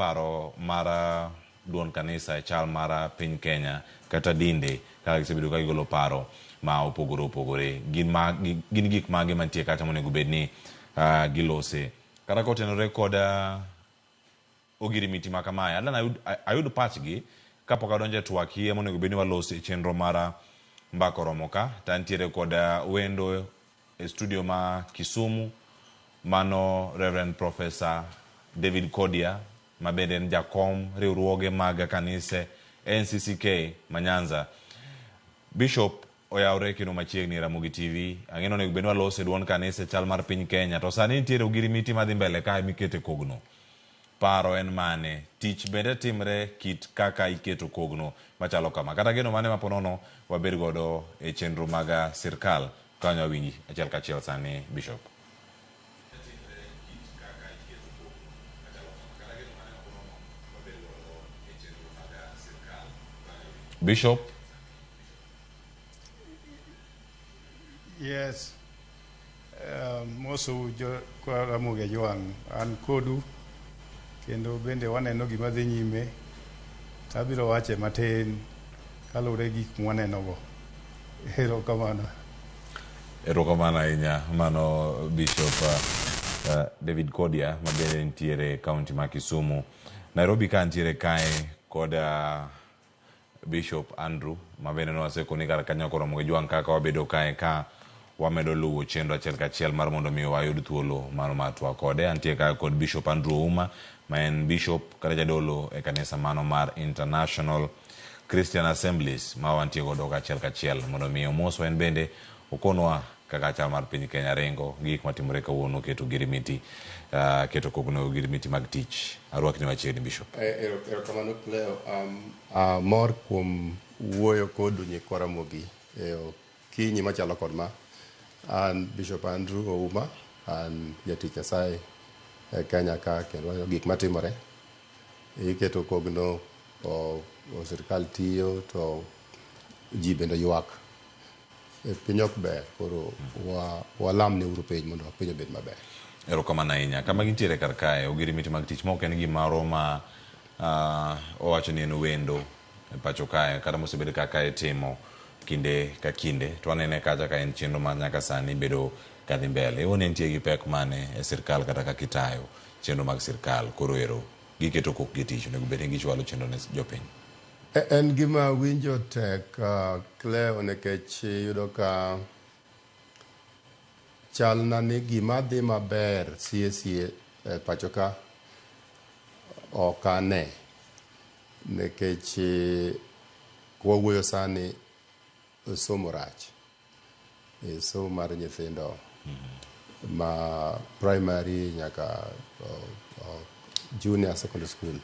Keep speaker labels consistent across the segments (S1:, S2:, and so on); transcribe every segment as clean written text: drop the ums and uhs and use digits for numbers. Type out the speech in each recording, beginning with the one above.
S1: paro mar duond kanisa e chal mar piny Kenya kata dinde kaka gisebedo ka gigolo paro ma opogore opogore. Gin, ma, gin gik mage mantie kacha monego bed ni gilose. Kata kotenore kod ogirimiti ma kamae, adwa ayud, ayud pachgi kapok adonjo e twak hie monego bed ni walose e chenro mar Mbaka Oromo ka. To antiere kod wendo e studio ma Kisumu, mano Reverend Professor David Kodia, ma bende en jakom riwruoge mag kanise NCCK ma Nyanza. Bishop oyawre kendo machiegni Ramogi TV. Ang'e ni onego bed ni walose duond kanisa e chal mar piny Kenya. To sani nitiere ogirimiti madhi mbele kae mikete kogno. Paro en mane? Tich bende timre kit kaka iketo kogno machalo kama. Kata geno mane ma ponono wabed godo e chenro mag sirkal. Kanyo awinji achiel kachiel sani Bishop. Bishop.
S2: Yes. Mosou jo kwa Ramogi Ajwang', an kodu kendo bende waneno gima dhi nyime to abiro wache matin kaluwore gi gik mwaneno go. Erokamano.
S1: Erokamano ahinya mano Bishop David Kodia ma bende nitiere e kaunti ma Kisumu. Nairobi ka nitiere kae kod Bishop Andrew ma bende nwasekoni kar kanyo koromo gi jwang' kaka wabedo kae ka wamedo luwo chenro achiel kachiel mar mondo mi wayud thuolo mar twak kode. Antie kae kod Bishop Andrew Ouma ma en bishop kata jadolo e kanisa mano mar International Christian Assemblies ma wantie godo kachiel kachiel mondo mi omoswa en bende okonwa kaka chal mar piny Kenya ringo gi gik matimore kawuono keto ogirimiti keto kogno ogirimiti mag tich. Arwakni machiegni Bishop.
S3: Erokamano Cleo. Mor kuom wuoyo kodu nyikwa Ramogi e okinyi machalo kod ma. An Bishop Andrew Ouma, an jatich Nyasaye e Kenya ka kendo waneno gik matimore. Iketo kogno o sirkal tiyo to ji bende ywak. Piny ok ber koro walam ne uru piny mondo piny obed maber.
S1: Erokamano ahinya. Kama gintiere kar kae, ogirimiti mag tich ma ok en gimoro ma owacho ni en wendo e pacho kae kata mosebed kaka itimo kinde ka kinde to wanene kacha ka en chenro ma nyaka sani bedo kadhi mbele. Iwuon entie gi pek mane e sirkal kata kaka itayo chenro mag sirkal koro ero giketo kokgi e tich onego bed ni gichwalo chenro ne jopiny.
S3: En gima winjo tek Cleo nikech iyudo ka chalna ni gima dhi maber sie sie e pacho ka ok ane nikech kwawuoyo sani somo rach. Somo mar nyithindo ma primary nyaka junior secondary school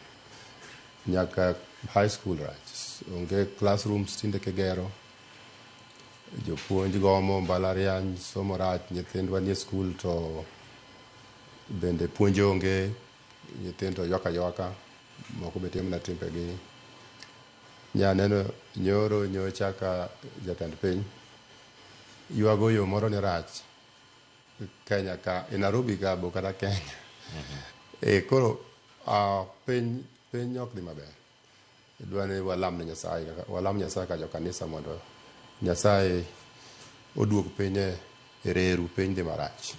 S3: nyaka high school rach. Onge classrooms tinde kigero, jopuonj gomo mbalariany, somo rach, nyithindwa nie skul to bende puonj onge, nyithindo ywak aywaka, moko be timo mana timbegi. Nyaneno nyoro nyocha ka jatend piny ywago yo moro ni rach Kenya ka, e Nairobi ka bo kata Kenya. Koro piny ok dhi maber. Idwa ni walam ne Nyasaye, walam Nyasaye ka jokanisa mondo Nyasaye oduog piny e reru, piny dhi marach.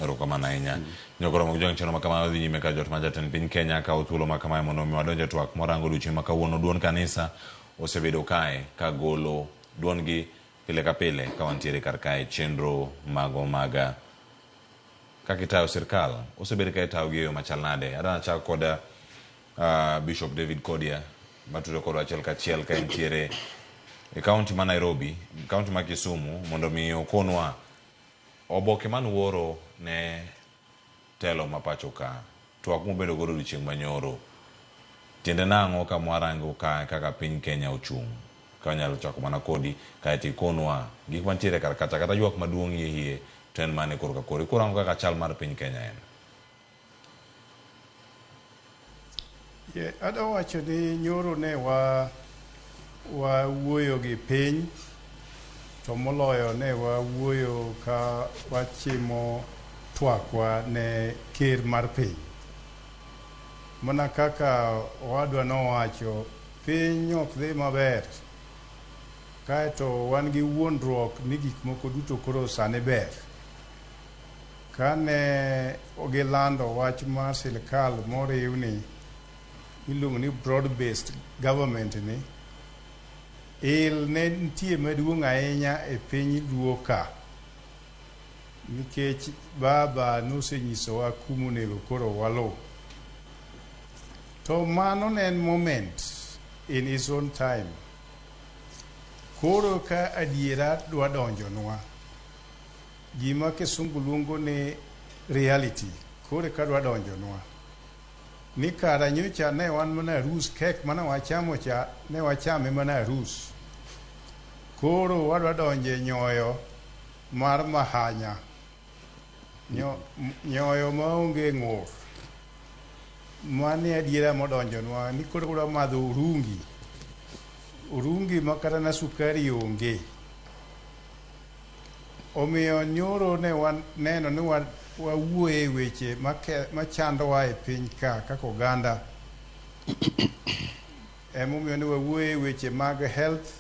S1: Erokamano ahinya. Nyokoro mag jwang' chenro ma kamano dhi nyime ka jot ma jatend piny Kenya kawo thuolo ma kamae mondo mi wadonj e twak morango odiochieng' ma kawuono. Duond kanisa osebedo kae ka golo duondgi pile ka pile ka wantiere kar kae chenro mago mag kaka itayo sirkal osebed ka itayogi e yo machal nade. Adwa nachak kod Bishop David Kodia matudo kodwa achiel kachiel ka entiere e kaunti ma Nairobi, kaunti ma Kisumu mondo mi okonwa oboke manuoro ne telo ma pacho ka twak mubedo godo odiochieng' manyoro tiende nang'o ka mwarango ka kaka piny Kenya ochung' ka wanyalo chako mana kodi kaeto ikonwa gik mantiere kar kacha kata ywak maduong' hie hie to en mane korka kori kurango kaka chal mar piny Kenya en.
S2: Yeah, adwa wacho ni nyoro ne wawuoyo gi piny to moloyo ne wawuoyo ka wachimo twakwa ne ker mar piny. Mana kaka owadwa nowacho, piny ok dhi maber. Kaeto wan gi wuondruok ni gik moko duto koro sani ber. Kane gilando wach mar sirkal moriwni, iluongo ni broad based government ni, il ne nitie maduong' ahinya e piny Luo ka. Nikech baba nosenyisowa kumonego koro waluw. To mano ne en moment in his own time. Koro ka adiera dwa donjonwa, gima kisungu luongo ni reality, koro ka dwa donjonwa. Ni kara nyocha ne wan mana arus, kek mane wachamo cha, ne wachame mana arus. Koro wadwa donje nyoyo mar mahanya. Nyoyo maonge ng'ur. Mano e adiera modonjonwa ni koro wadwa madho urungi. Urungi ma kata na sukari onge. Omiyo nyoro ne waneno ni wawuoye e weche machandowa e piny ka kaka oganda. Emomiyo ne wawuoye e weche mag health,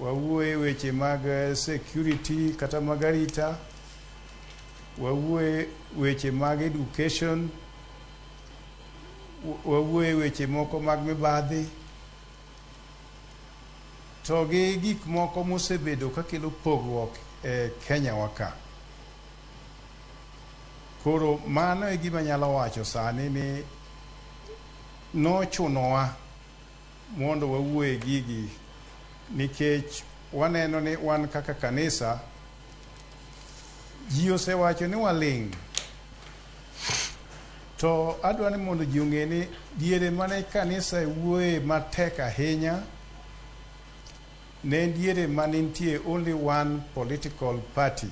S2: wawuoye e weche mag security kata mag arita, wawuoye weche mag education, wawuoye weche moko mag mibadhi, to gi gik moko mosebedo kakelo pogruok e Kenya wa ka. Koro mano e gima anyalo wacho sani ni nochunowa mondo wawuoye gigi nikech waneno ni wan kaka kanisa ji osewacho ni waling'. To adwa ni mondo ji ong'e ni diere mane kanisa wuoye matek ahinya ne diere mane nitie only one political party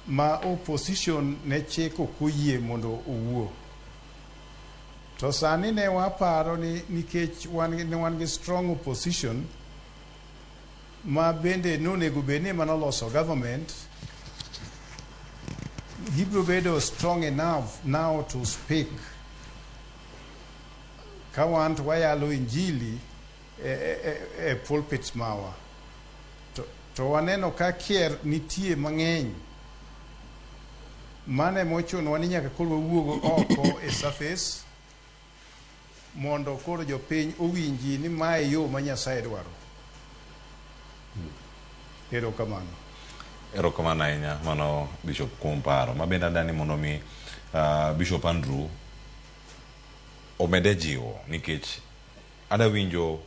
S2: ma opposition ne chik ok oyie mondo owuo. To sani ne waparo ni nikech ne wan gi strong opposition ma bende nonego bed ni ema noloso government, gibiro bedo strong enough now to speak. Ka wan to wayalo injili e pulpits mawa. To waneno ka kier nitie mang'eny. Mano emochunowa ni nyaka koro wawuog oko e surface mondo koro jopiny owinji ni mae yo ma Nyasaye dwaro. Erokamano.
S1: Erokamano ahinya mano Bishop kuom paro. Ma bende adani mondo mi Bishop Andrew omede jiwo nikech ada winjo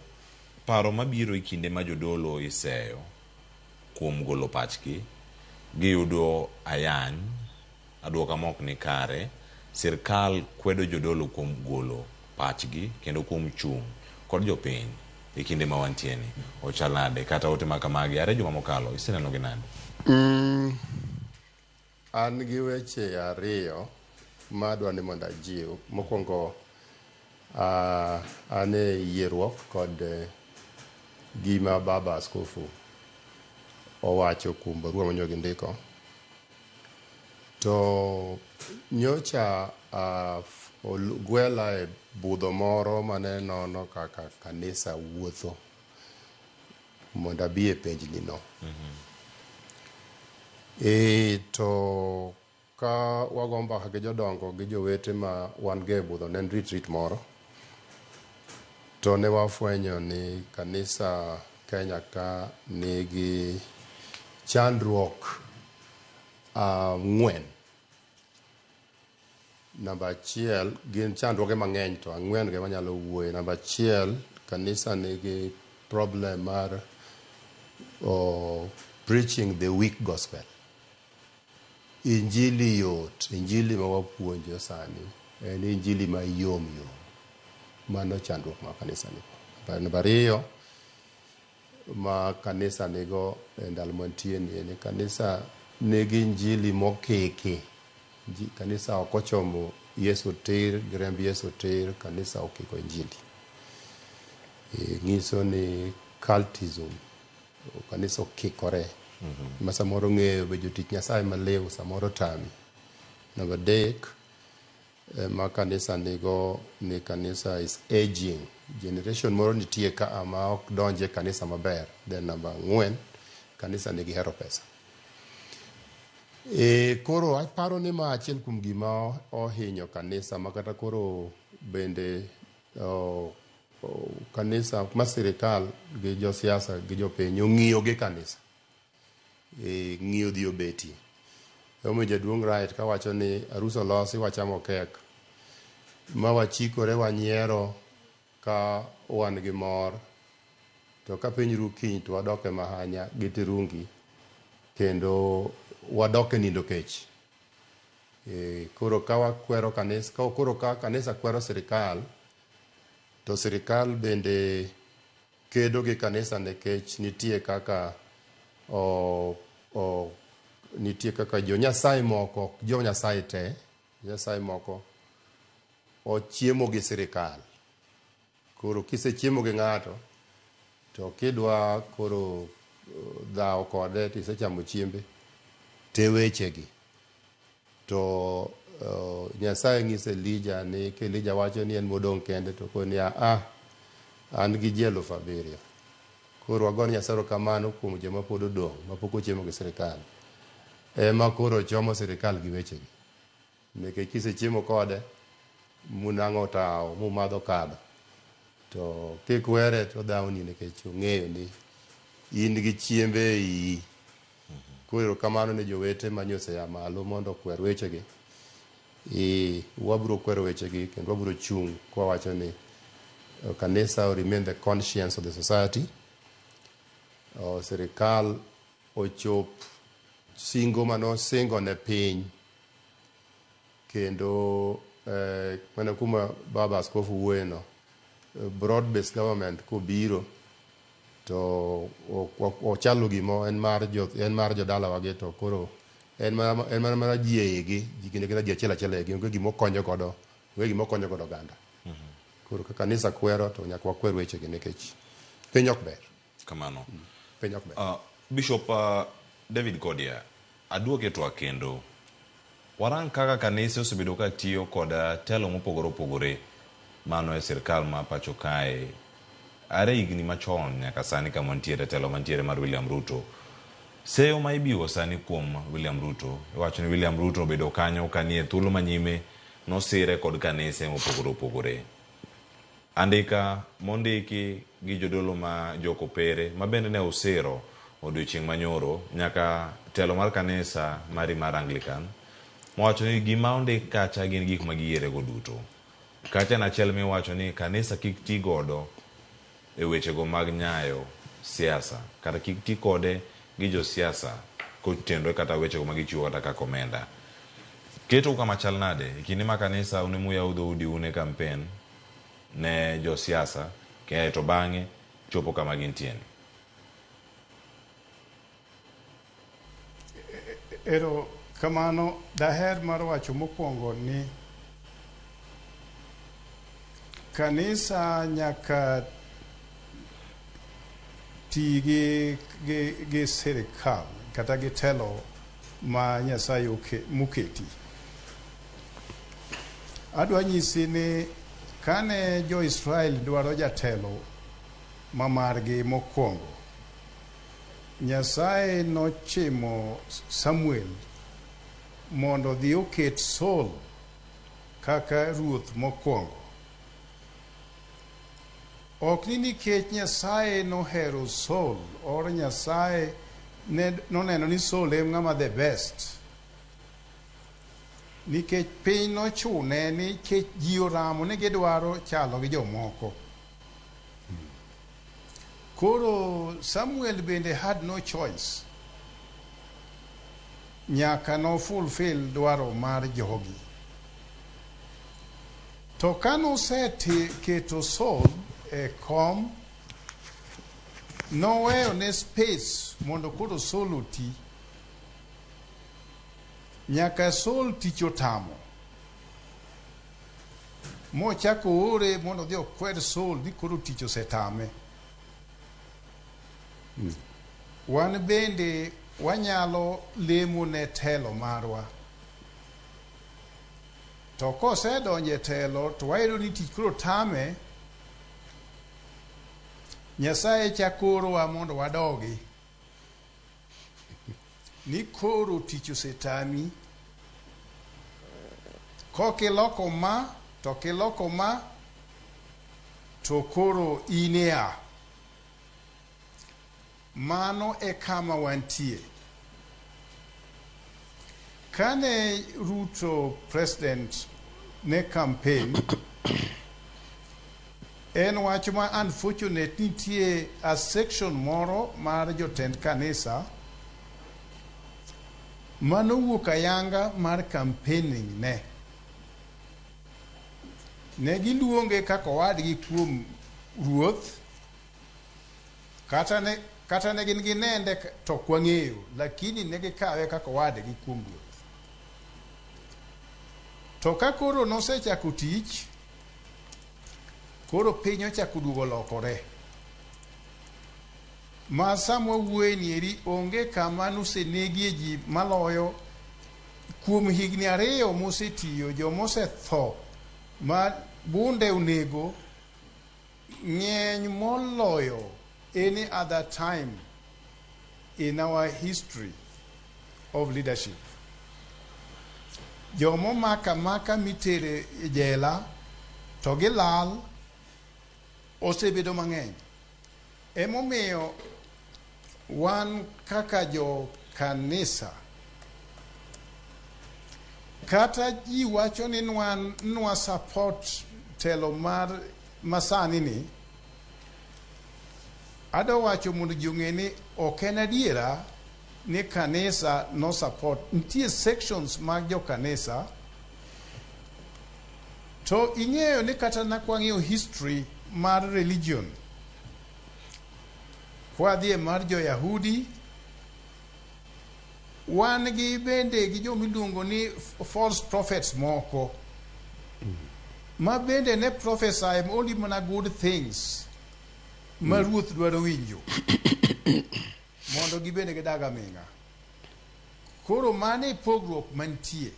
S1: paro mabiro e kinde ma jodolo iseyo kuom golo pachgi, giyudo ayany, aduoka mok ni kare, sirkal kwedo jodolo kuom golo pachgi kendo kuom chung' kod jopiny e kinde ma wantie ni. Ochal nade kata ote ma kamagi are juma mokalo iseneno gi nade?
S3: An gi weche ariyo ma adwa ni mondo ajiw. Mokwongo, an e yieruok kod gima baba askofu owacho kuom barua manyo gindiko. To nyocha gwela e budho moro mane nono kaka kanisa wuotho mondo abi e penjni no. To ka wago mbaka gi jodongo gi jowete ma wan go e budho ne en retreat moro. To ne wafwenyo ni kanisa Kenya ka nigi chandruok ang'wen. Namba achiel gin chandruoge mang'eny to ang'wen go ema anyalo wuoye. Namba achiel, kanisa nigi problem mar preaching the weak gospel. Injili yot, injili ma wapuonjo sani en injili ma yom yom. Mano chandruok ma kanisa nigo. Namba ariyo ma kanisa nigo e ndalo mantie ni en kanisa nigi injili mokiki. Kanisa ok ochomo Yesu tir gi remb Yesu tir, kanisa okiko injili. Nyiso ni cultism, kanisa okikore. Ma samoro ng'eyo be jotich Nyasaye maliw samoro tami. Namba adek, ma kanisa nigo ni kanisa is aging. Generation moro nitie ka ma ok donj e kanisa maber. Then namba 4, kanisa nigi hero pesa. Koro aparo ni ma achiel kuom gima ohinyo kanisa ma kata koro bende kanisa ma sirikal gi josiasa gi jopiny ong'iyo gi kanisa. Ng'iyo dhi obetie. Emomiyo jaduong' Wright kawacho ni arus olosi wachamo kek ma wachikore wanyiero ka wan gi mor to ka piny ru kiny to wadok e mahanya gi tirungi kendo wadok e nindo kech. Koro ka wakwero kanisa, koro ka kanisa kwero sirikal to sirikal bende kedo gi kanisa nikech nitie kaka nitie kaka jo Nyasaye moko, jo Nyasaye te, Nyasaye moko ochiemo gi sirikal. Koro kisechiemo gi ng'ato to kidwa koro dhawo kode tisechamo chiembe te wechegi. To Nyasaye nyiso Elija ni ka Elija wacho ni en modong' kende to koni an gi ji 7,000. Koro wagone Nyasaye erokamano kuom joma pod odong' mapok ochiemo gi sirikal. Ema koro chomo sirikal gi wechegi. Nikech kisechiemo kode munang'o tawo mumadho kado to kikwere to odhawni nikech ong'eyo ni in gi chiembe e iyi. Koro erokamano ne jowete manyoseya malo mondo okwer wechegi. Wabiro kwero wechegi kendo wabiro chung' kwawacho ni kanisa remain the conscience of the society. Sirikal ochop singo manosingo ne piny kendo mana kuma baba askofu wuoye no, broad based government kobiro to ochalo gima en mar jodalawa gi to koro en mana ji e igi, ji gin ji achiel achiel e igi, onge gima okonyo godo, onge gima okonyo godo oganda. Koro ka kanisa kwero to nyaka wakwer wechegi nikech piny ok ber.
S1: Kamano.
S3: Piny ok ber.
S1: Bishop David Kodia, aduoke twak kendo. Warang kaka kanise osebedo ka tiyo kod telo mopogore opogore mano e sirkal ma pacho kae are higni machon nyaka sani kama wantiere telo mantiere mar William Ruto. Seyo ma ibiwo sani kuom William Ruto, iwacho ni William Ruto obedo kanyo kanie thuolo manyime nosire kod kanise mopogore opogore. Andika mondiki gi jodolo ma jokopere ma bende ne osiro odiochieng' manyoro nyaka telo mar kanisa mari mar Anglican mowacho ni gima ondik kacha gin gik ma giyierego duto. Kacha en achiel miwacho ni kanisa kik ti godo e wechego mag nyayo siasa kata kik ti kode gi josiasa kotenore kata wechego ma gichiwo kata kaka omenda. Keto kama chal nade e kinde ma kanisa un ema dhoudi un e campaign ne josiasa kaeto bang'e chopo kama gintie ni?
S2: Ero kamano, daher mar wacho mokwongo ni kanisa nyaka ti gi sirikal kata gi telo ma Nyasaye moketi. Adwa nyisi ni kane jo-Israel dwaro jatelo ma margi mokwongo, Nyasaye nochimo Samuel mondo odhi oket Saul kaka ruoth mokwongo. Ok ni nikech Nyasaye nohero Saul, or Nyasaye noneno ni Saul en ng'ama the best. Nikech piny nochune nikech ji oramo ni gidwaro chalo gi jomoko. Koro Samuel bende had no choice. Nyaka no fulfill dwaro mar jogi. To kanoseketo Saul e kom, noweyo ne space mondo koro Saul oti. Nyaka Saul tich otamo. Mochako oore mondo odhi okwer Saul ni koro tich osetame. Wan bende wanyalo lemo ne telo marwa. To kosedonjo e telo to wayudo ni tich koro tame, Nyasaye chako orowa mondo wadogi. Ni koro tich osetami. Kokiloko ma to kiloko ma to koro in e a. Mano e kama wantie. Kane Ruto president ne campaign, en wach ma unfortunate nitie a section moro mar jotend kanisa manowuok ayanga mar campaigning ne. Ne giluonge kaka owadgi kuom ruoth, kata ne gin ginende to ok wang'eyo, lakini ne gikawe kaka owadgi kuom ruoth. To ka koro nosechako tich, koro piny ochako duogo lokore. Ma sama wawuoye ni eri onge kama nosenegie ji maloyo kuom higni 2 mosetiyo, jomosetho ma bunde onego ng'eny moloyo any other time in our history of leadership. Jomomaka maka mitere e jela to gilal osebedo mang'eny. Emomiyo wan kaka jo kanisa kata ji wacho ni nwa support telo mar masani ni, adwa wacho mondo ji ong'e ni ok en adiera ni kanisa no support. Nitie sections mag jo kanisa to ing'eyo ni kata na kwang'iyo history mar religion, kwadhi e mar jo Yahudi, wan gi bende gi jomiluongo ni false prophets moko ma bende ne prophesy only mana good things ma ruoth dwaro winjo mondo gibende gidag aming'a. Koro mano e pogruok mantie.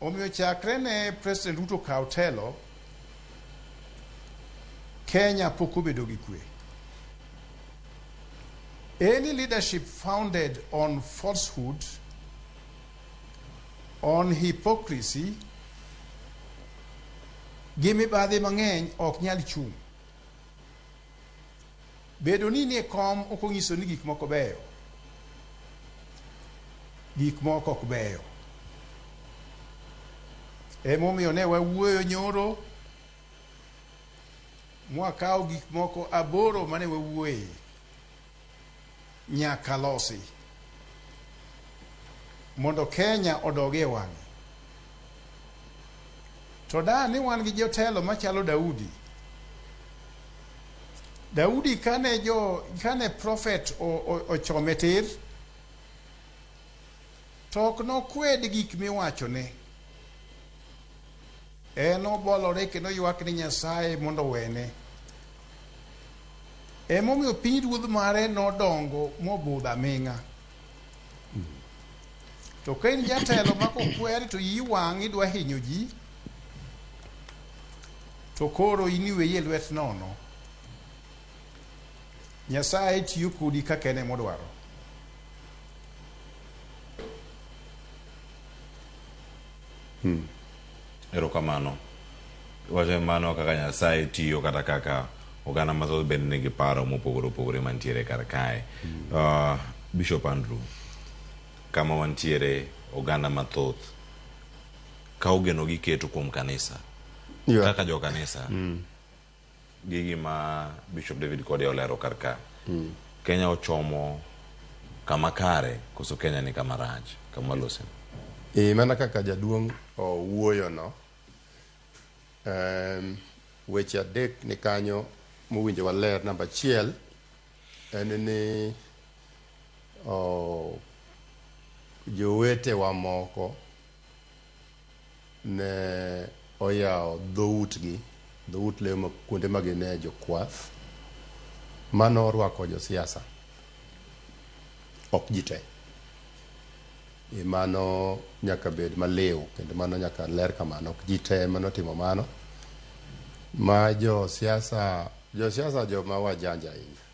S2: Omiyo chakre ne President Ruto kaw telo, Kenya pok obedo gi kwe. Any leadership founded on falsehood, on hypocrisy, gi mibadhi mang'eny ok nyal chung'. Bedo ni nie kom ok onyiso ni gik moko beyo. Gik moko ok beyo. Emomiyo ne wawuoyo nyoro, mwakawo gik moko 8 mane wawuoye nyaka losi mondo Kenya odog e wang'e. To da ni wan gi jotelo machalo Daudi. Daudi kane prophet ochome tir, to ok nokwed gik miwachone. En obolore kendo ywak ni Nyasaye mondo owene. Emomiyo piny ruodh mare nodongo mobudho aming'a. To ka in jatelo ma kokwer to iyi wang' idwa hinyo ji, to koro in iweyi e lwet nono. Nyasaye tiyo kodi kaka en emodwaro.
S1: Erokamano. Wacho mano kaka Nyasaye tiyo kata kaka oganda mathoth bende nigi paro mopogore opogore mantiere kar kae. Bishop Andrew, kama wantiere oganda mathoth kawo geno giketo kuom kanisa. Kaka jo kanisa, gi gima Bishop David Kode olero kar ka. Kenya ochomo kama kare koso Kenya ni kama rach kama walose?
S3: Mana kaka jaduong' owuoyo no, weche 3 ni kanyo mowinjo waler. Namba 1 en ni jowetewa moko ne oyawo dhoutgi, dhout lemo kuonde ma gine jokwath, mano orwako josiasa, ok ji te. E mano nyaka bed maliw kendo mano nyaka ler kamano. Ok ji te manotimo mano. Ma josiasa josiasa joma wajanja ahinya.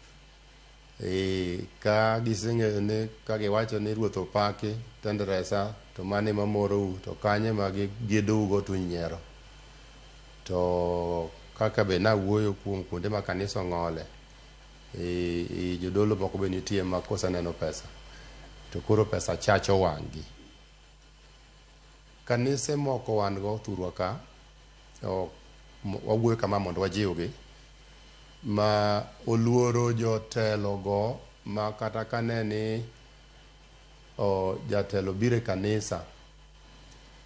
S3: E, ka giseng'eyo ni ka giwacho ni ruoth opaki tend resa to mano ema morou to kanyo ema gidougo to unyiero. To kaka be nawuoyo kuom kuonde ma kanisa ong'ole, e jodolo moko be nitie ma koseneno pesa to koro pesa chacho wang'gi. Kanise moko wan go thurwa ka, wawuoyo kama mondo wajiwgi, ma oluoro jotelo go ma kata kane ni jatelo biro e kanisa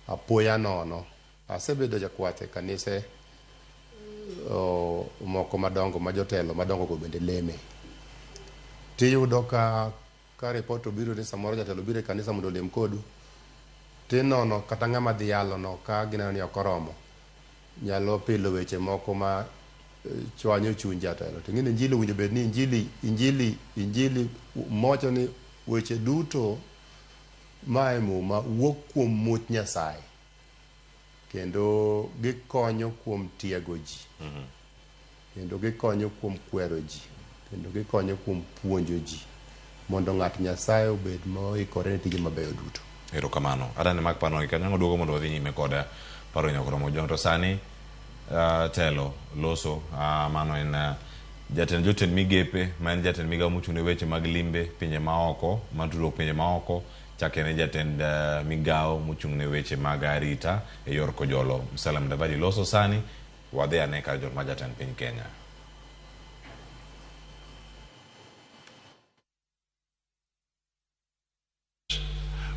S3: apoya nono. Asebedo jakwath e kanise moko madongo ma jotelo madongo go bende leme. Tiyudo ka report obiro ni samoro jatelo obiro e kanisa mondo olem kodu, tinono kata ng'ama dhi yalo no ka gineno ni ok oromo, nyalo pilo weche moko ma chwanyo chuny jatelo. To ing'e ni injili owinjo bed ni injili mowacho ni weche duto ma e muma wuok kuom much Nyasaye. Kendo gikonyo kuom tiego ji. Kendo gikonyo kuom kwero ji. Kendo gikonyo kuom puonjo ji. Mondo ng'at Nyasaye obed moikore ne tije mabeyo duto.
S1: Erokamano. Adani mak pano gi kanyo duogo mondo wadhi nyime kod paro nyakoromo jong. To sani telo loso mano en jatend jotend migepe ma en jatend migawo mochung' ne weche mag limbe pinje maoko matudruok pinje maoko chake ne jatend migawo mochung' ne weche mag arita e yor Kojolo Musalia Mudavadi loso sani wadhi ane kar jot ma jatend piny Kenya.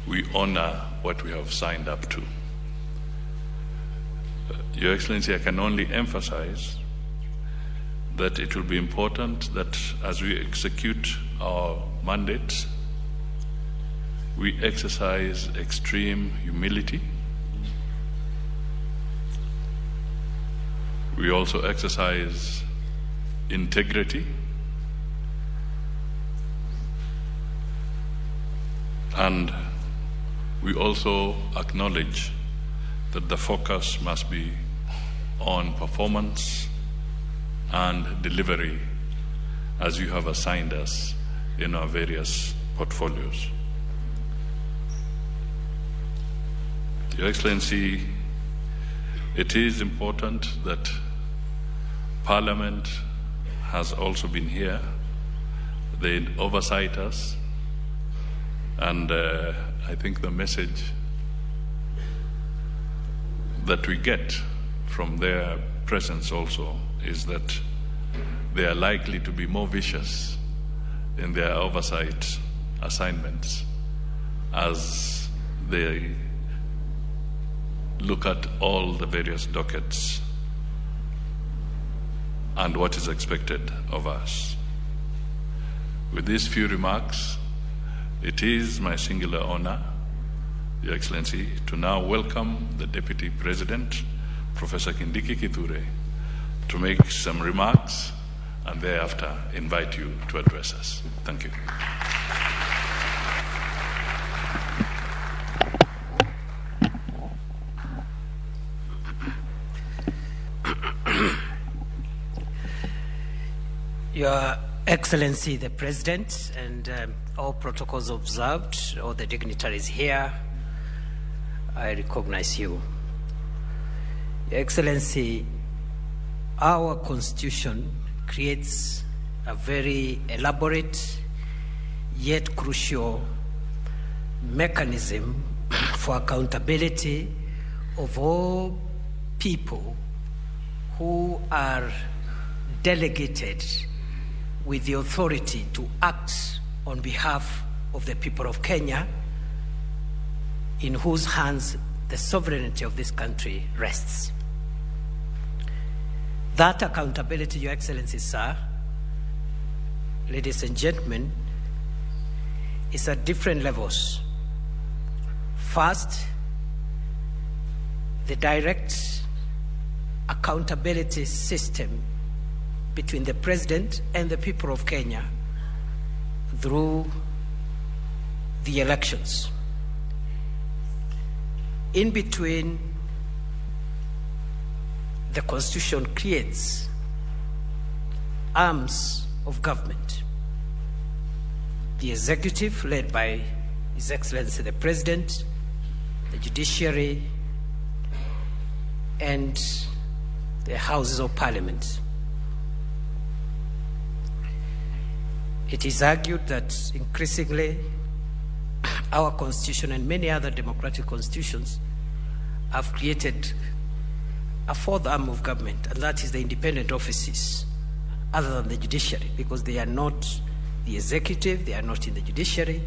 S4: We honor what we have signed up to. Your Excellency, I can only emphasize that it will be important that as we execute our mandate, we exercise extreme humility. We also exercise integrity. And we also acknowledge that the focus must be on performance and delivery as you have assigned us in our various portfolios. Your Excellency, it is important that Parliament has also been here. They oversight us, and I think the message that we get from their presence also is that they are likely to be more vicious in their oversight assignments as they look at all the various dockets and what is expected of us. With these few remarks, it is my singular honor, Your Excellency, to now welcome the Deputy President, Professor Kindiki Kithure, to make some remarks and thereafter invite you to address us. Thank you.
S5: Your Excellency, the President, and all protocols observed, all the dignitaries here, I recognize you. Your Excellency, our Constitution creates a very elaborate yet crucial mechanism for accountability of all people who are delegated with the authority to act on behalf of the people of Kenya, in whose hands the sovereignty of this country rests. That accountability, Your Excellency, sir, ladies and gentlemen, is at different levels. First, the direct accountability system between the President and the people of Kenya through the elections. In between, the Constitution creates arms of government. The executive, led by His Excellency the President, the judiciary, and the Houses of Parliament. It is argued that increasingly our Constitution and many other democratic constitutions have created a fourth arm of government, and that is the independent offices, other than the judiciary, because they are not the executive, they are not in the judiciary,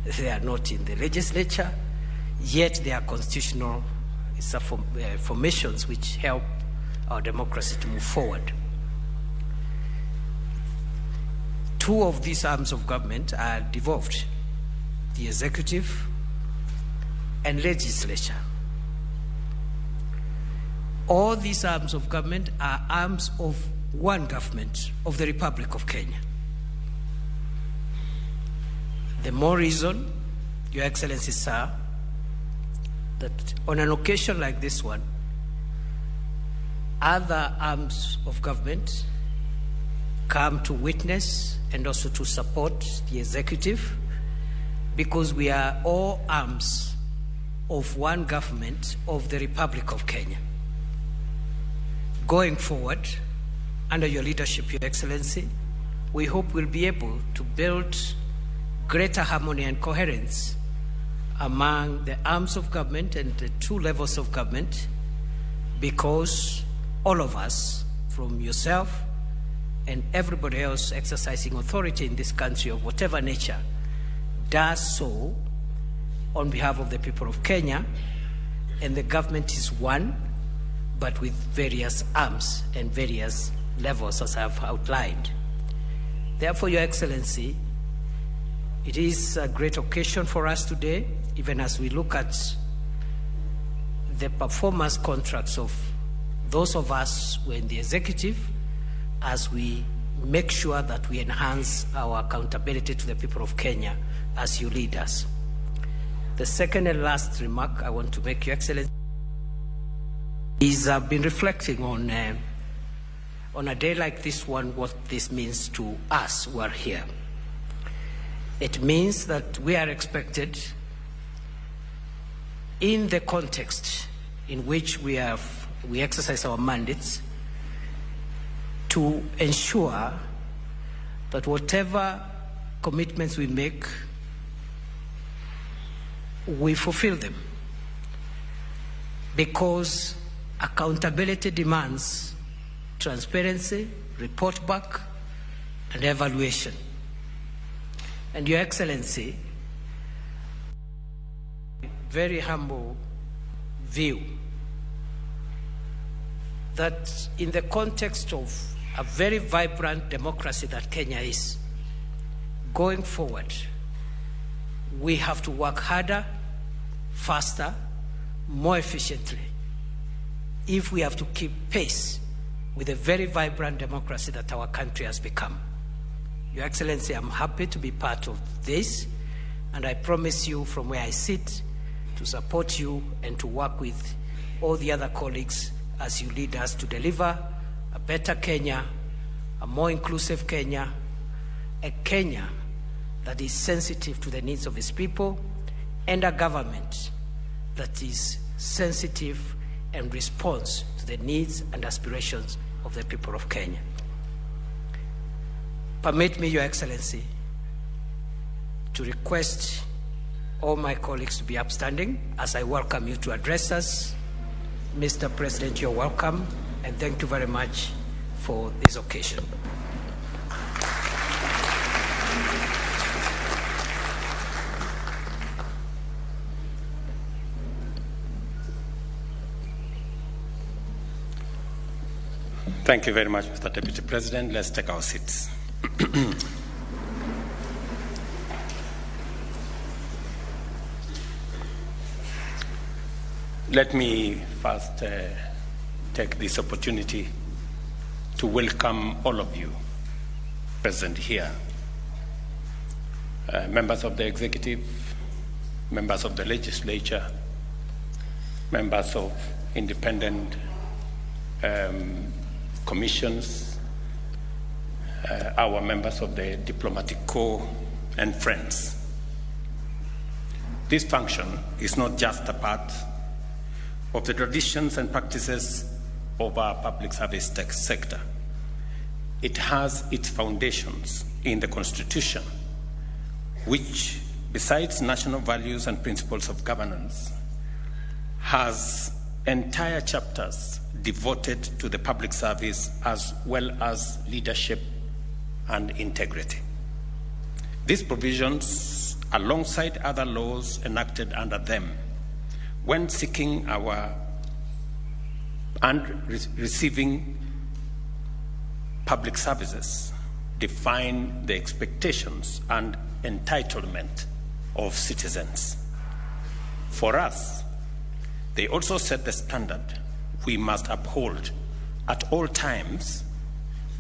S5: they are not in the legislature, yet they are constitutional formations which help our democracy to move forward. Two of these arms of government are devolved, the executive and legislature. All these arms of government are arms of one government of the Republic of Kenya. The more reason, Your Excellency, sir, that on an occasion like this one, other arms of government come to witness and also to support the executive, because we are all arms of one government of the Republic of Kenya. Going forward, under your leadership, Your Excellency, we hope we'll be able to build greater harmony and coherence among the arms of government and the two levels of government, because all of us, from yourself and everybody else exercising authority in this country of whatever nature, does so on behalf of the people of Kenya, and the government is one, but with various arms and various levels, as I have outlined. Therefore, Your Excellency, it is a great occasion for us today, even as we look at the performance contracts of those of us who are in the executive, as we make sure that we enhance our accountability to the people of Kenya as you lead us. The second and last remark I want to make, Your Excellency, is I've been reflecting on a day like this one, what this means to us who are here. It means that we are expected, in the context in which we exercise our mandates, to ensure that whatever commitments we make, we fulfill them. Because accountability demands transparency, report back, and evaluation. And Your Excellency, very humble view that in the context of a very vibrant democracy that Kenya is, going forward, we have to work harder, faster, more efficiently, if we have to keep pace with a very vibrant democracy that our country has become. Your Excellency, I'm happy to be part of this, and I promise you from where I sit to support you and to work with all the other colleagues as you lead us to deliver a better Kenya, a more inclusive Kenya, a Kenya that is sensitive to the needs of its people, and a government that is sensitive and responds to the needs and aspirations of the people of Kenya. Permit me, Your Excellency, to request all my colleagues to be upstanding as I welcome you to address us. Mr. President, you're welcome, and thank you very much for this occasion.
S6: Thank you very much, Mr. Deputy President. Let's take our seats. Let me first take this opportunity to welcome all of you present here, members of the executive, members of the legislature, members of independent commissions, our members of the diplomatic corps, and friends. This function is not just a part of the traditions and practices of our public service sector. It has its foundations in the Constitution, which, besides national values and principles of governance, has entire chapters devoted to the public service as well as leadership and integrity. These provisions, alongside other laws enacted under them, when seeking our and receiving public services, define the expectations and entitlement of citizens. For us, they also set the standard we must uphold at all times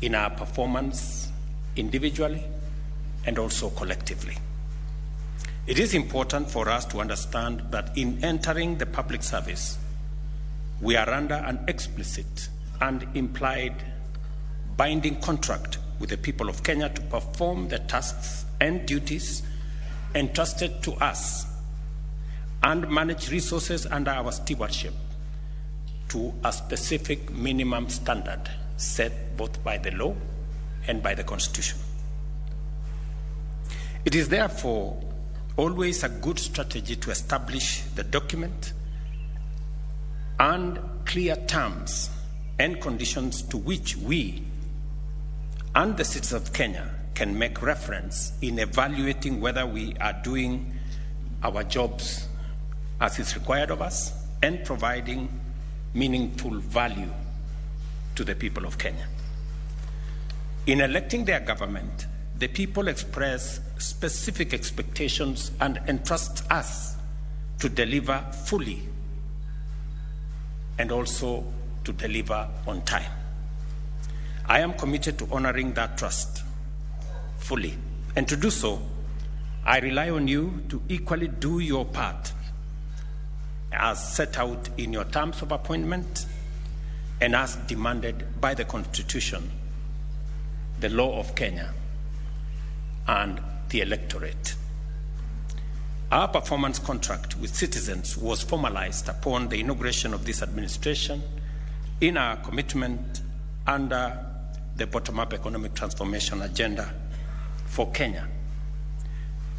S6: in our performance individually and also collectively. It is important for us to understand that in entering the public service, we are under an explicit and implied binding contract with the people of Kenya to perform the tasks and duties entrusted to us and manage resources under our stewardship to a specific minimum standard set both by the law and by the Constitution. It is therefore always a good strategy to establish the document and clear terms and conditions to which we and the citizens of Kenya can make reference in evaluating whether we are doing our jobs as is required of us and providing meaningful value to the people of Kenya. In electing their government, the people express specific expectations and entrust us to deliver fully and also to deliver on time. I am committed to honoring that trust fully. And to do so, I rely on you to equally do your part as set out in your terms of appointment and as demanded by the Constitution, the law of Kenya, and the electorate. Our performance contract with citizens was formalized upon the inauguration of this administration in our commitment under the bottom-up economic transformation agenda for Kenya.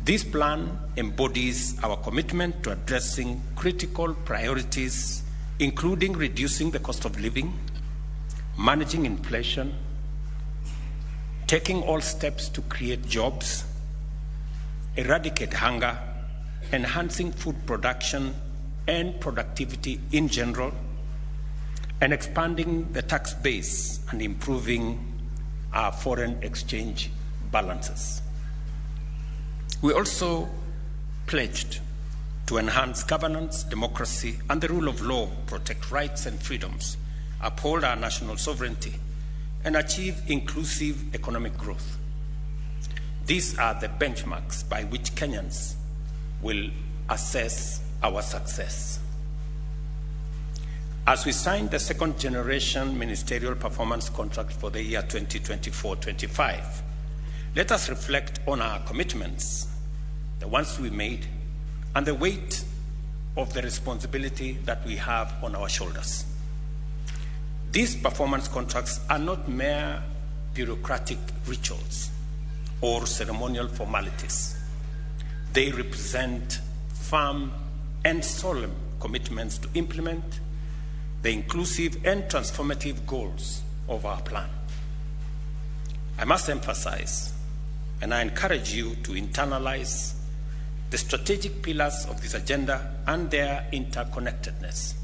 S6: This plan embodies our commitment to addressing critical priorities, including reducing the cost of living, managing inflation, taking all steps to create jobs, eradicate hunger, enhancing food production and productivity in general, and expanding the tax base and improving our foreign exchange balances. We also pledged to enhance governance, democracy, and the rule of law, protect rights and freedoms, uphold our national sovereignty, and achieve inclusive economic growth. These are the benchmarks by which Kenyans will assess our success. As we signed the second generation ministerial performance contract for the year 2024-25, let us reflect on our commitments, the ones we made, and the weight of the responsibility that we have on our shoulders. These performance contracts are not mere bureaucratic rituals or ceremonial formalities. They represent firm and solemn commitments to implement the inclusive and transformative goals of our plan. I must emphasize, and I encourage you to internalize the strategic pillars of this agenda and their interconnectedness.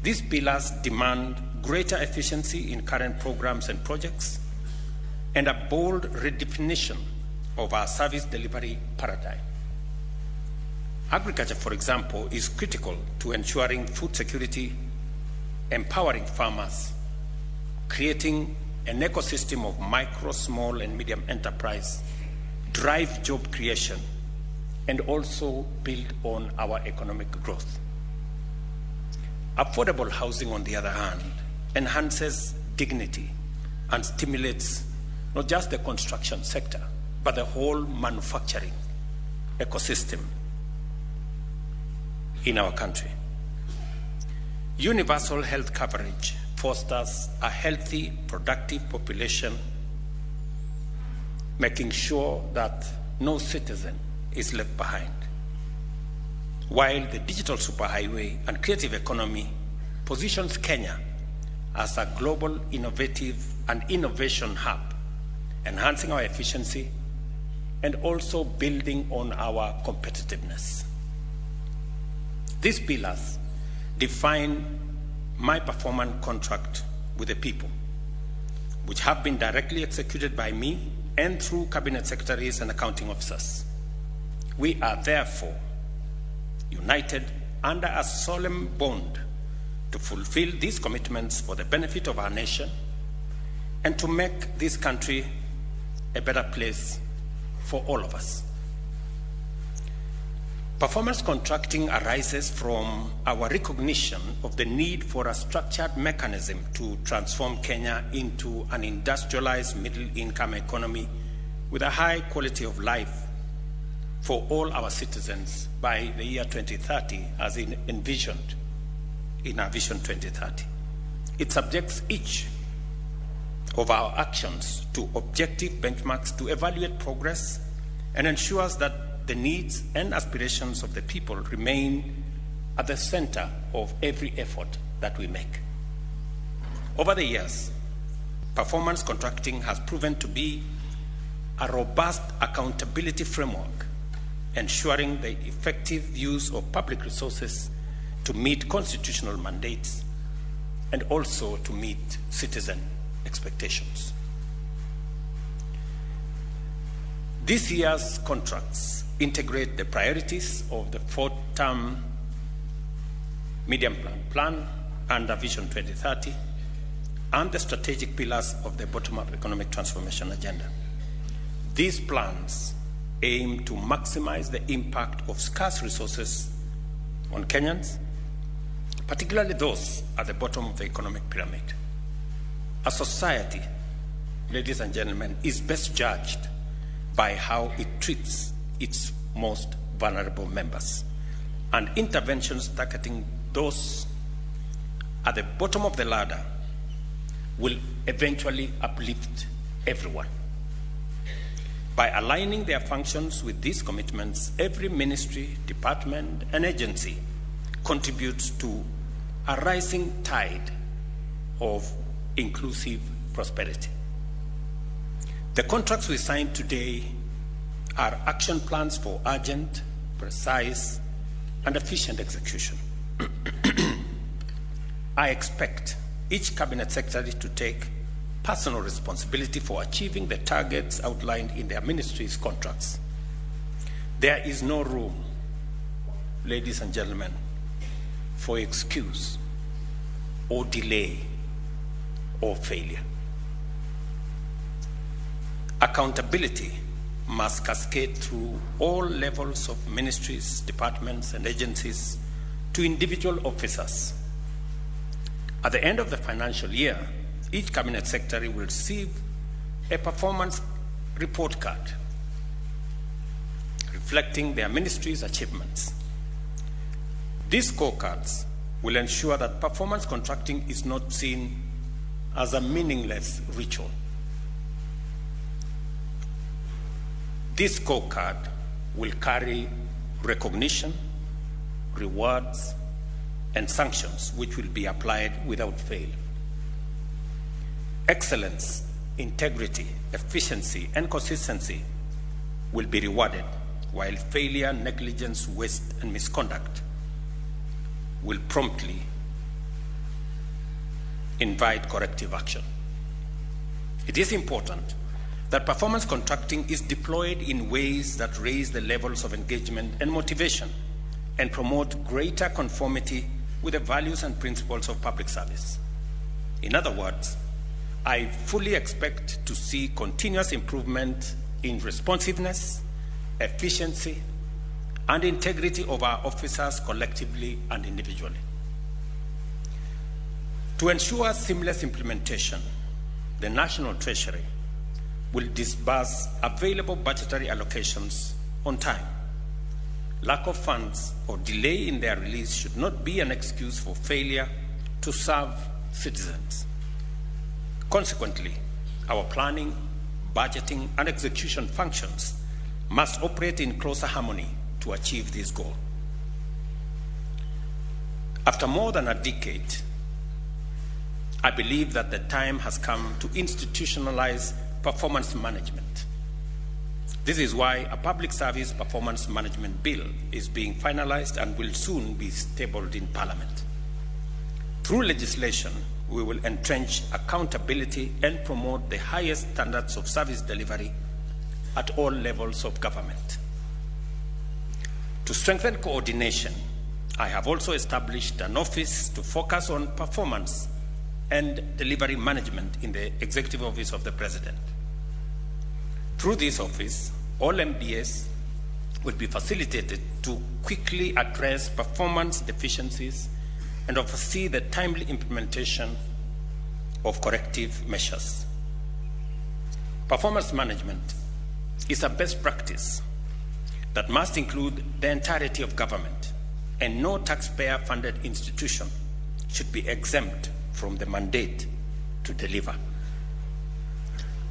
S6: These pillars demand greater efficiency in current programs and projects and a bold redefinition of our service delivery paradigm. Agriculture, for example, is critical to ensuring food security, empowering farmers, creating an ecosystem of micro, small, and medium enterprise, drive job creation, and also build on our economic growth. Affordable housing, on the other hand, enhances dignity and stimulates not just the construction sector, but the whole manufacturing ecosystem in our country. Universal health coverage fosters a healthy, productive population, making sure that no citizen is left behind. While the digital superhighway and creative economy positions Kenya as a global innovative and innovation hub, enhancing our efficiency and also building on our competitiveness. These pillars define my performance contract with the people, which have been directly executed by me and through cabinet secretaries and accounting officers. We are therefore united under a solemn bond to fulfill these commitments for the benefit of our nation and to make this country a better place for all of us. Performance contracting arises from our recognition of the need for a structured mechanism to transform Kenya into an industrialized middle-income economy with a high quality of life for all our citizens by the year 2030, as envisioned in our Vision 2030. It subjects each of our actions to objective benchmarks to evaluate progress and ensures that the needs and aspirations of the people remain at the center of every effort that we make. Over the years, performance contracting has proven to be a robust accountability framework, ensuring the effective use of public resources to meet constitutional mandates and also to meet citizen expectations. This year's contracts integrate the priorities of the fourth-term medium plan under Vision 2030 and the strategic pillars of the bottom-up economic transformation agenda. These plans aim to maximize the impact of scarce resources on Kenyans, particularly those at the bottom of the economic pyramid. A society, ladies and gentlemen, is best judged by how it treats its most vulnerable members. And interventions targeting those at the bottom of the ladder will eventually uplift everyone. By aligning their functions with these commitments, every ministry, department, and agency contributes to a rising tide of inclusive prosperity. The contracts we signed today are action plans for urgent, precise, and efficient execution. I expect each cabinet secretary to take personal responsibility for achieving the targets outlined in their ministry's contracts. There is no room, ladies and gentlemen, for excuse or delay or failure. Accountability must cascade through all levels of ministries, departments, and agencies to individual officers. At the end of the financial year, each cabinet secretary will receive a performance report card reflecting their ministry's achievements. These scorecards will ensure that performance contracting is not seen as a meaningless ritual. This scorecard will carry recognition, rewards, and sanctions which will be applied without fail. Excellence, integrity, efficiency, and consistency will be rewarded, while failure, negligence, waste, and misconduct will promptly invite corrective action. It is important that performance contracting is deployed in ways that raise the levels of engagement and motivation and promote greater conformity with the values and principles of public service. In other words, I fully expect to see continuous improvement in responsiveness, efficiency, and integrity of our officers collectively and individually. To ensure seamless implementation, the National Treasury will disburse available budgetary allocations on time. Lack of funds or delay in their release should not be an excuse for failure to serve citizens. Consequently, our planning, budgeting, and execution functions must operate in closer harmony to achieve this goal. After more than a decade, I believe that the time has come to institutionalize performance management. This is why a public service performance management bill is being finalized and will soon be tabled in Parliament. Through legislation, we will entrench accountability and promote the highest standards of service delivery at all levels of government. To strengthen coordination, I have also established an office to focus on performance and delivery management in the Executive Office of the President. Through this office, all MDAs will be facilitated to quickly address performance deficiencies and oversee the timely implementation of corrective measures. Performance management is a best practice that must include the entirety of government, and no taxpayer-funded institution should be exempt from the mandate to deliver.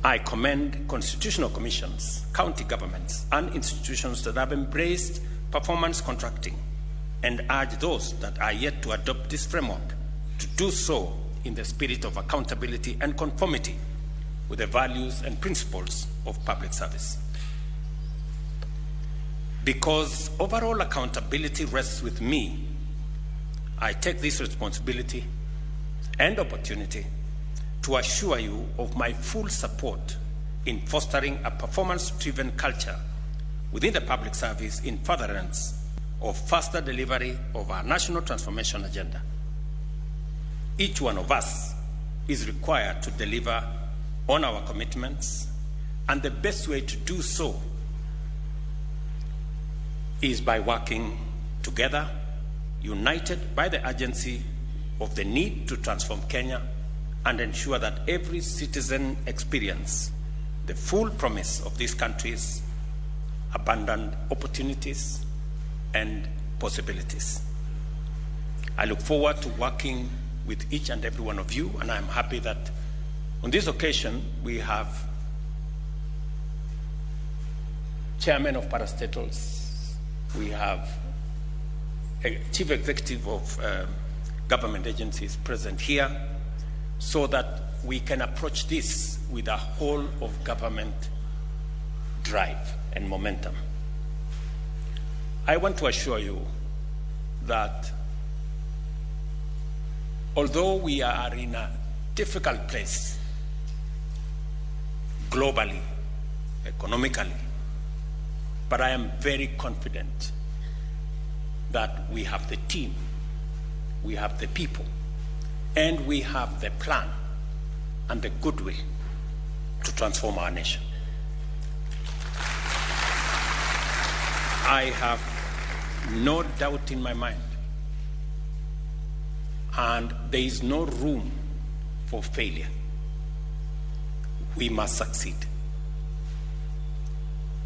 S6: I commend constitutional commissions, county governments, and institutions that have embraced performance contracting and urge those that are yet to adopt this framework to do so in the spirit of accountability and conformity with the values and principles of public service. Because overall accountability rests with me, I take this responsibility and opportunity to assure you of my full support in fostering a performance-driven culture within the public service in furtherance of faster delivery of our national transformation agenda. Each one of us is required to deliver on our commitments, and the best way to do so is by working together, united by the urgency of the need to transform Kenya and ensure that every citizen experiences the full promise of this country's abundant opportunities and possibilities. I look forward to working with each and every one of you, and I'm happy that on this occasion we have chairman of parastatals, we have a chief executive of government agencies present here, so that we can approach this with a whole of government drive and momentum. I want to assure you that although we are in a difficult place globally, economically, but I am very confident that we have the team, we have the people, and we have the plan and the goodwill to transform our nation. I have no doubt in my mind, and there is no room for failure. We must succeed.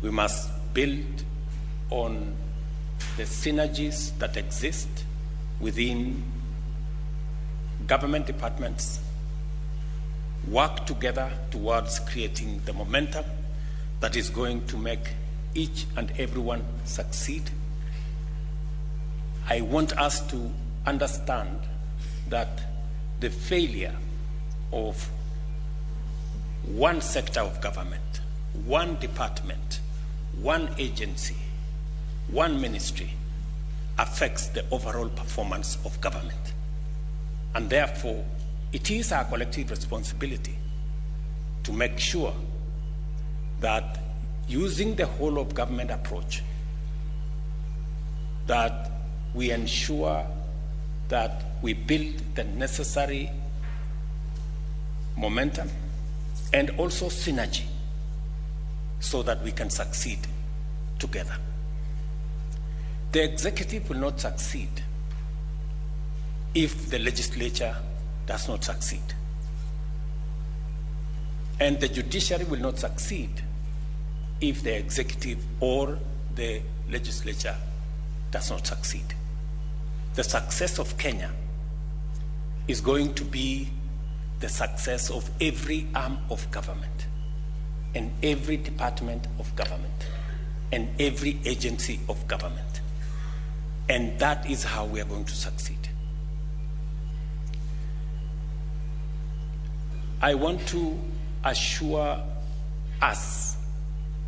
S6: We must build on the synergies that exist within government departments, work together towards creating the momentum that is going to make each and everyone succeed. I want us to understand that the failure of one sector of government, one department, one agency, one ministry affects the overall performance of government. And therefore, it is our collective responsibility to make sure that using the whole of government approach, that we ensure that we build the necessary momentum and also synergy so that we can succeed together. The executive will not succeed if the legislature does not succeed. And the judiciary will not succeed if the executive or the legislature does not succeed. The success of Kenya is going to be the success of every arm of government and every department of government and every agency of government. And that is how we are going to succeed. I want to assure us,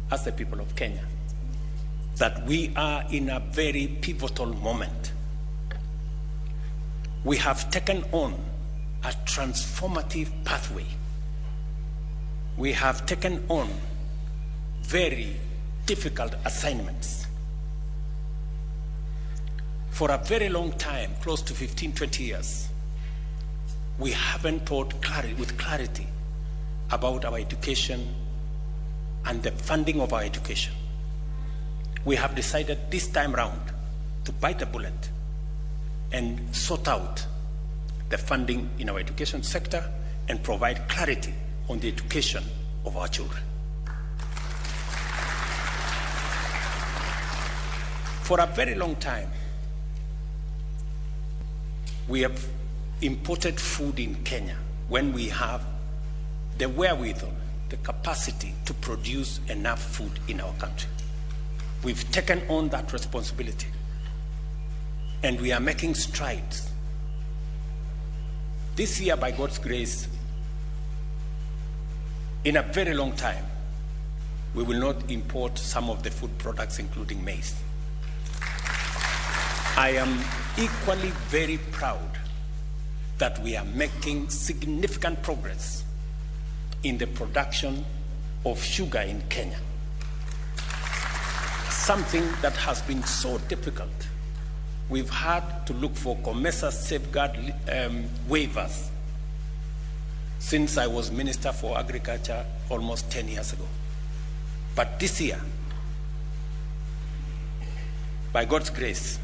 S6: as the people of Kenya, that we are in a very pivotal moment. We have taken on a transformative pathway. We have taken on very difficult assignments. For a very long time, close to 15, 20 years, we haven't thought with clarity about our education and the funding of our education. We have decided this time round to bite the bullet and sort out the funding in our education sector and provide clarity on the education of our children. For a very long time, we have imported food in Kenya when we have the wherewithal, the capacity to produce enough food in our country. We've taken on that responsibility and we are making strides. This year, by God's grace, in a very long time, we will not import some of the food products, including maize. I am equally very proud that we are making significant progress in the production of sugar in Kenya. Something that has been so difficult. We've had to look for COMESA safeguard waivers since I was Minister for Agriculture almost 10 years ago. But this year, by God's grace,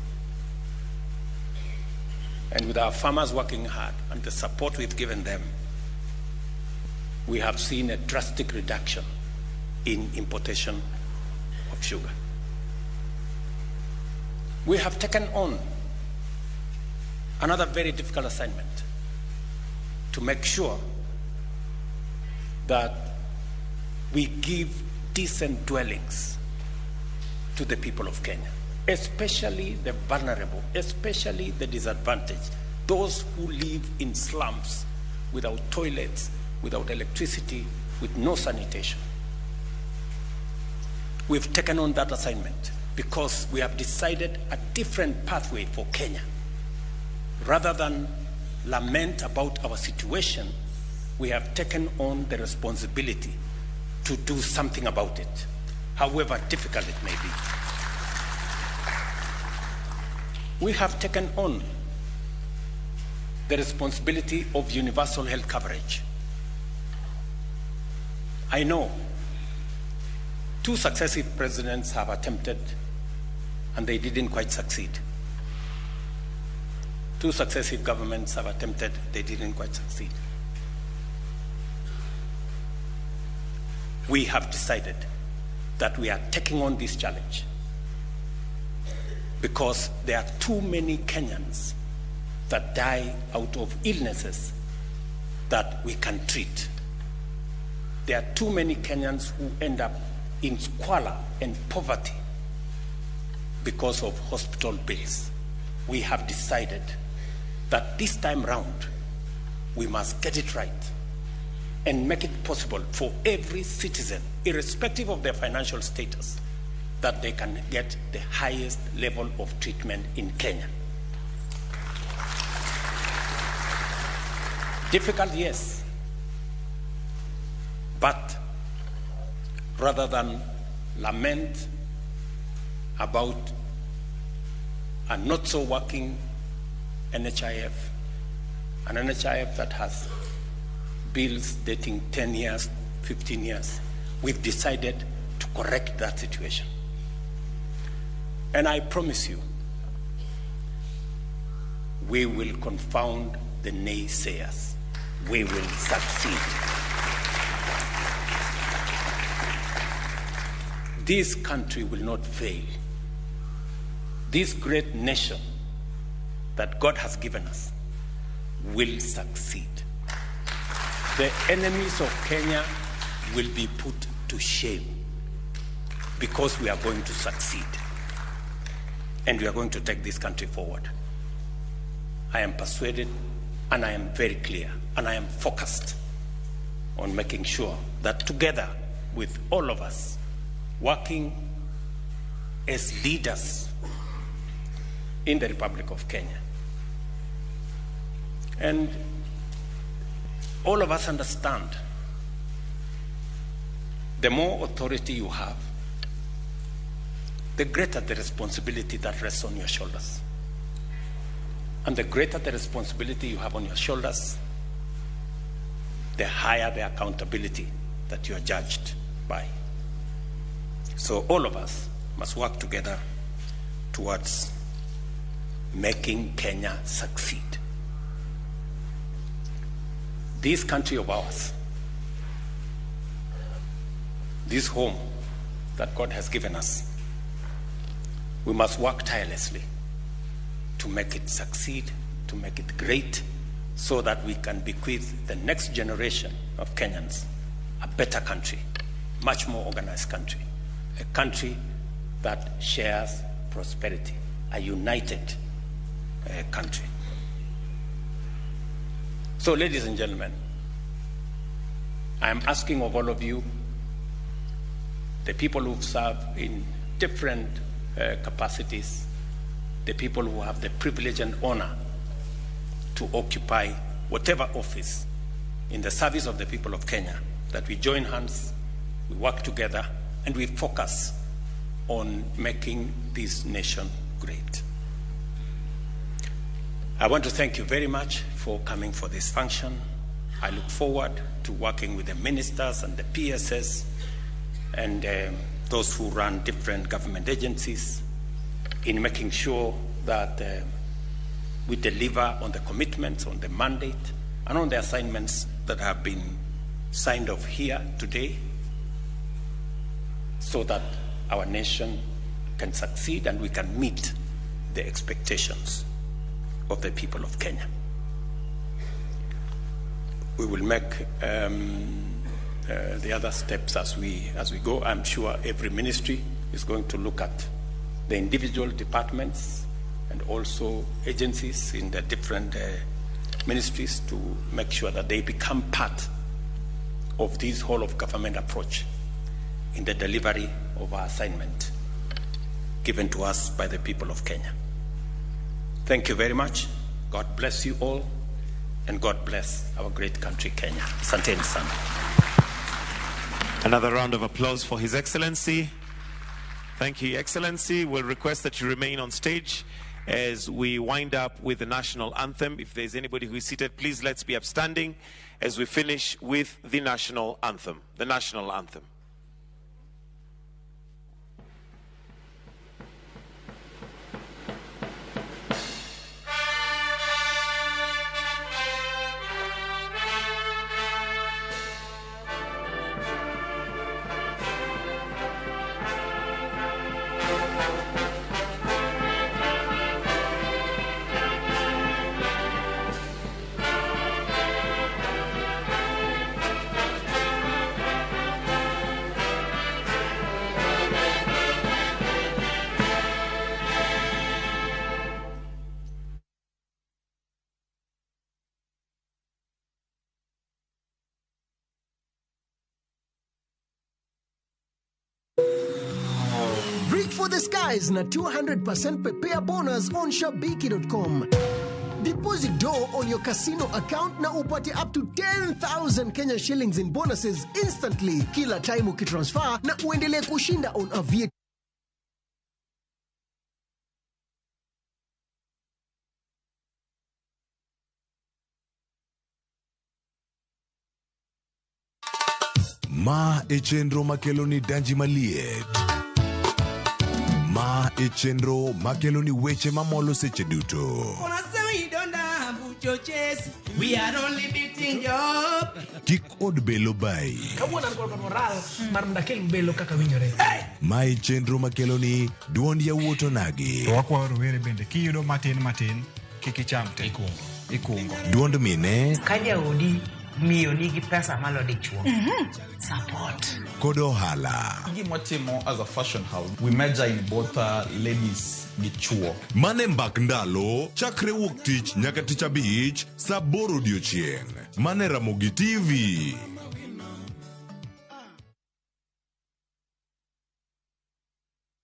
S6: and with our farmers working hard and the support we've given them, we have seen a drastic reduction in importation of sugar. We have taken on another very difficult assignment to make sure that we give decent dwellings to the people of Kenya, especially the vulnerable, especially the disadvantaged, those who live in slums without toilets, without electricity, with no sanitation. We've taken on that assignment because we have decided a different pathway for Kenya. Rather than lament about our situation, we have taken on the responsibility to do something about it, however difficult it may be. We have taken on the responsibility of universal health coverage. I know two successive presidents have attempted and they didn't quite succeed. Two successive governments have attempted, they didn't quite succeed. We have decided that we are taking on this challenge because there are too many Kenyans that die out of illnesses that we can treat. There are too many Kenyans who end up in squalor and poverty because of hospital bills. We have decided that this time round, we must get it right and make it possible for every citizen, irrespective of their financial status, that they can get the highest level of treatment in Kenya. Difficult, yes. But rather than lament about a not so working NHIF, an NHIF that has bills dating 10 years, 15 years, we've decided to correct that situation. And I promise you, we will confound the naysayers. We will succeed. This country will not fail. This great nation that God has given us will succeed. The enemies of Kenya will be put to shame because we are going to succeed and we are going to take this country forward. I am persuaded and I am very clear and I am focused on making sure that together with all of us working as leaders in the Republic of Kenya, and all of us understand the more authority you have, the greater the responsibility that rests on your shoulders. And the greater the responsibility you have on your shoulders, the higher the accountability that you are judged by. So all of us must work together towards making Kenya succeed. This country of ours, this home that God has given us, we must work tirelessly to make it succeed, to make it great, so that we can bequeath the next generation of Kenyans a better country, much more organized country, a country that shares prosperity, a united country. So, ladies and gentlemen, I am asking of all of you, the people who've served in different capacities, the people who have the privilege and honor to occupy whatever office in the service of the people of Kenya, that we join hands, we work together, and we focus on making this nation great. I want to thank you very much for coming for this function. I look forward to working with the ministers and the PSS and those who run different government agencies in making sure that we deliver on the commitments, on the mandate, and on the assignments that have been signed off here today, so that our nation can succeed and we can meet the expectations of the people of Kenya. We will make the other steps as we go. I'm sure every ministry is going to look at the individual departments and also agencies in the different ministries to make sure that they become part of this whole of government approach in the delivery of our assignment given to us by the people of Kenya. Thank you very much. God bless you all, and God bless our great country, Kenya. Asanteni sana.
S7: Another round of applause for His Excellency. Thank you, Excellency. We'll request that you remain on stage as we wind up with the national anthem. If there's anybody who is seated, please let's be upstanding as we finish with the national anthem. The national anthem.
S8: For the skies na 200% prepare bonus on Shabiki.com. Deposit dough on your casino account na upate up to 10,000 Kenya shillings in bonuses instantly kila time ukitransfer na uendelee kushinda on Aviator.
S9: Ma e chenro makelo ni danji maliet. Ma e chenro makelo ni weche mamolo seche duto.
S10: Chase. We are only beating job.
S9: Kik od belo bayi.
S11: Kawuono an kod moral mar mondo akel belo kaka winjore.
S9: Mae chenro makeloni duond yawuot onagi.
S12: To wakwayo rowere bende kiyudo matin matin kik icham te. Ikungo.
S9: Duond mine
S13: Ka jaodi miyo nigi pesa malo dichuo. Support.
S9: Kod ohala.
S14: Gima watimo as a fashion house, we major in both ladies gi chuo.
S9: Mane mbak ndalo chakre wuok tich nyaka tich abich saa aboro odiochieng'. Mane Ramogi TV.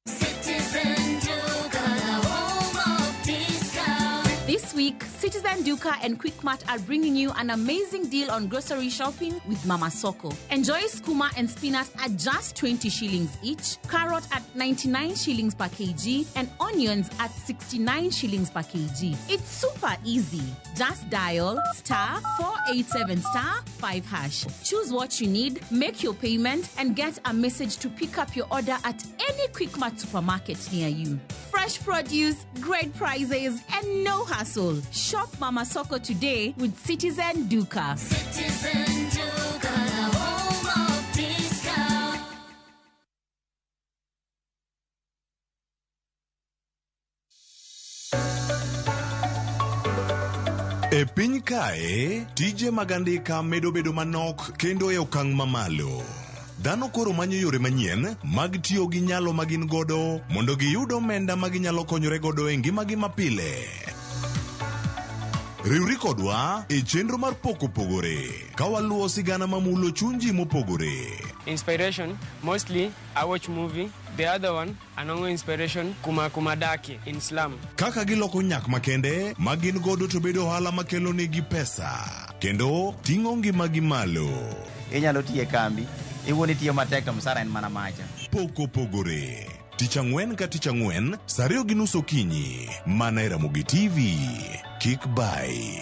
S15: Citizen Duka, the home of discount.
S16: This week, Citizen Duka and Quickmart are bringing you an amazing deal on grocery shopping with Mama Soko. Enjoy skuma and spinach at just 20 shillings each, carrot at 99 shillings per kg, and onions at 69 shillings per kg. It's super easy. Just dial *487*5#. Choose what you need, make your payment, and get a message to pick up your order at any Quickmart supermarket near you. Fresh produce, great prices, and no hassle. Shop Mama Soko today with Citizen Duka.
S15: Citizen Duka, the home of discount.
S9: E piny kae, tije mag andika medo bedo manok kendo e okang' mamalo. Dhano koro manyo yore manyien mag tiyo gi nyalo ma gin godo mondo giyud omenda ma ginyalo konyore godo e ngimagi mapile. Riwri kodwa e chenro mar pok opogore ka waluwo sigana mamulo chuny ji mopogore.
S17: Inspiration, mostly I watch movie. The other one, anongo inspiration, kuma kumadaki in slum.
S9: Kaka giloko nyak makende ma gin godo to bedo ohala makelo negi pesa kendo ting'o ngimagi malo.
S18: Inyalo tiyo e kambi, iwuon itiyo matek to msara en mana macha.
S9: Pok opogore. Tich ang'wen ka tich ang'wen, saa ariyo gi nus okinyi, mana e Ramogi TV. Kik bai.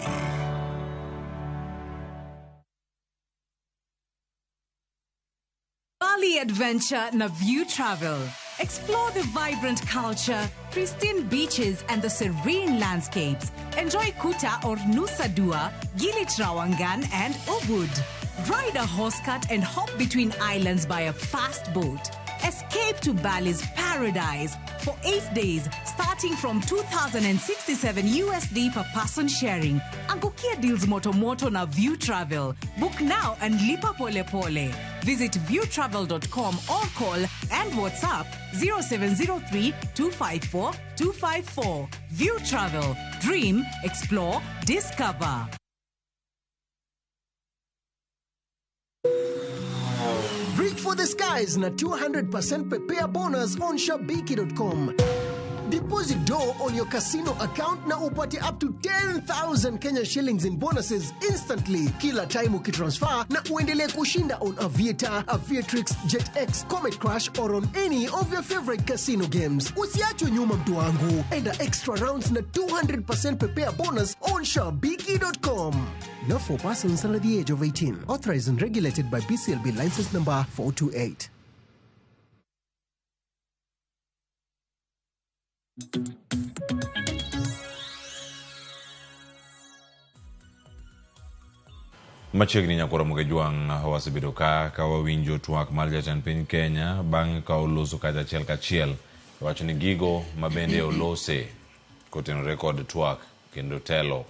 S19: Bali Adventure na View Travel. Explore the vibrant culture, pristine beaches, and the serene landscapes. Enjoy Kuta or Nusa Dua, Gili Trawangan, and Ubud. Ride a horse cart and hop between islands by a fast boat. Escape to Bali's paradise for 8 days, starting from 2,067 USD per person sharing. Angukia deals moto moto na View Travel. Book now and lipa pole pole. Visit viewtravel.com or call and WhatsApp 0703 254 254. View Travel. Dream, explore, discover.
S8: Reach for the skies na 200% prepare bonus on shabiki.com. Deposit dough on your casino account na upate up to 10,000 Kenya shillings in bonuses instantly kila time ukitransfer na uendelee kushinda on Aviator, Aviatrix, JetX, Comet Crash or on any of your favorite casino games. Usiachwe nyuma mtu wangu. Enda extra rounds na 200% prepare bonus on shabiki.com. Not for persons under the age of 18. Authorized and regulated by BCLB license number 428.
S1: Machiegni nyakoro Jwang' wasebedo ka wawinjo twak mar jatend piny Kenya bang' ka oloso kacha achiel kachiel wacho ni gigo ma bende olose kotenore kod twak kendo telo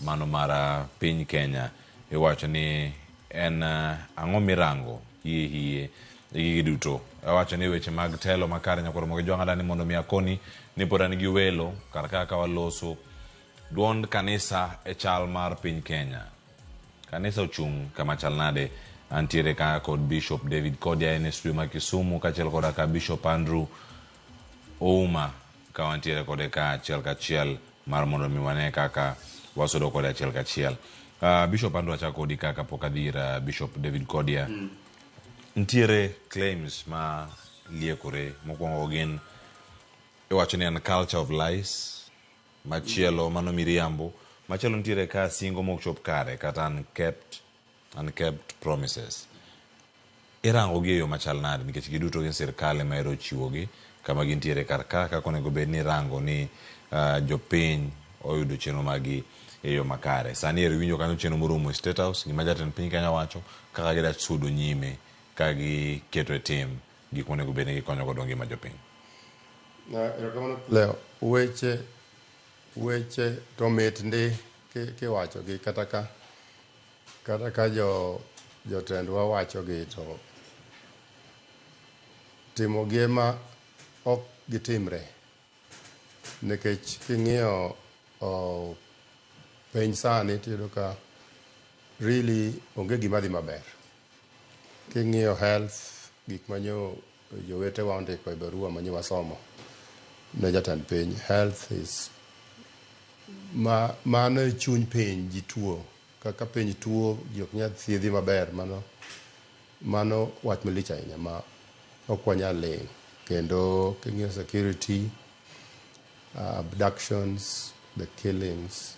S1: mano mar piny Kenya iwacho ni en ang'o mirango hie hie e gigi duto awacho ni weche mag telo makare nyakoro Jwang' adani mondo mi akoni ni pod an gi welo kar kaka waloso duond kanisa e chal mar piny Kenya. Kanisa ochung' kama chal nade? Antiere ka kod Bishop David Kodia en e studio ma Kisumu kaachiel koda ka Bishop Andrew Ouma ka wantiere kode ka achiel kachiel mar mondo mi wane kaka wasudo kode achiel kachiel. Bishop Andrew achako kodi ka kapok adhi ir Bishop David Kodia. Nitiere claims ma liekore mokwongo gin iwacho ni en culture of lies machielo mano miriambo machielo nitiere ka singo mok chop kare kata unkept promises irango gi e yo machal nade nikech giduto gin sirkal ema ero ochiwogi kama gintiere kar ka kaka onego bed ni irango ni jopiny oyudo chenro magi. e yo makare. Sani ero iwinjo kanyo chenro moromo e State House, gima jatend piny Kenya wacho kaka gida sudo nyime ka giketo e tim gik monego bed ni gikonyo godo ngima jopiny.
S3: Erokamano Leo, weche weche to mit ndi kiwachogi kata ka kata ka jo jotendwa wachogi to timogi ema ok gitimre nikech king'iyo piny sani tiyudo ka really onge gima dhi maber. King'iyo health, gik manyo jowetewa ondiko e barua manyo wasomo ne jatend piny, health is ma mano e chuny piny, ji tuo. Kaka piny tuo, ji ok nyal thiedhi maber, mano mano wach malich ahinya ma ok wanyal ling'. Kendo king'iyo security, abductions, the killings,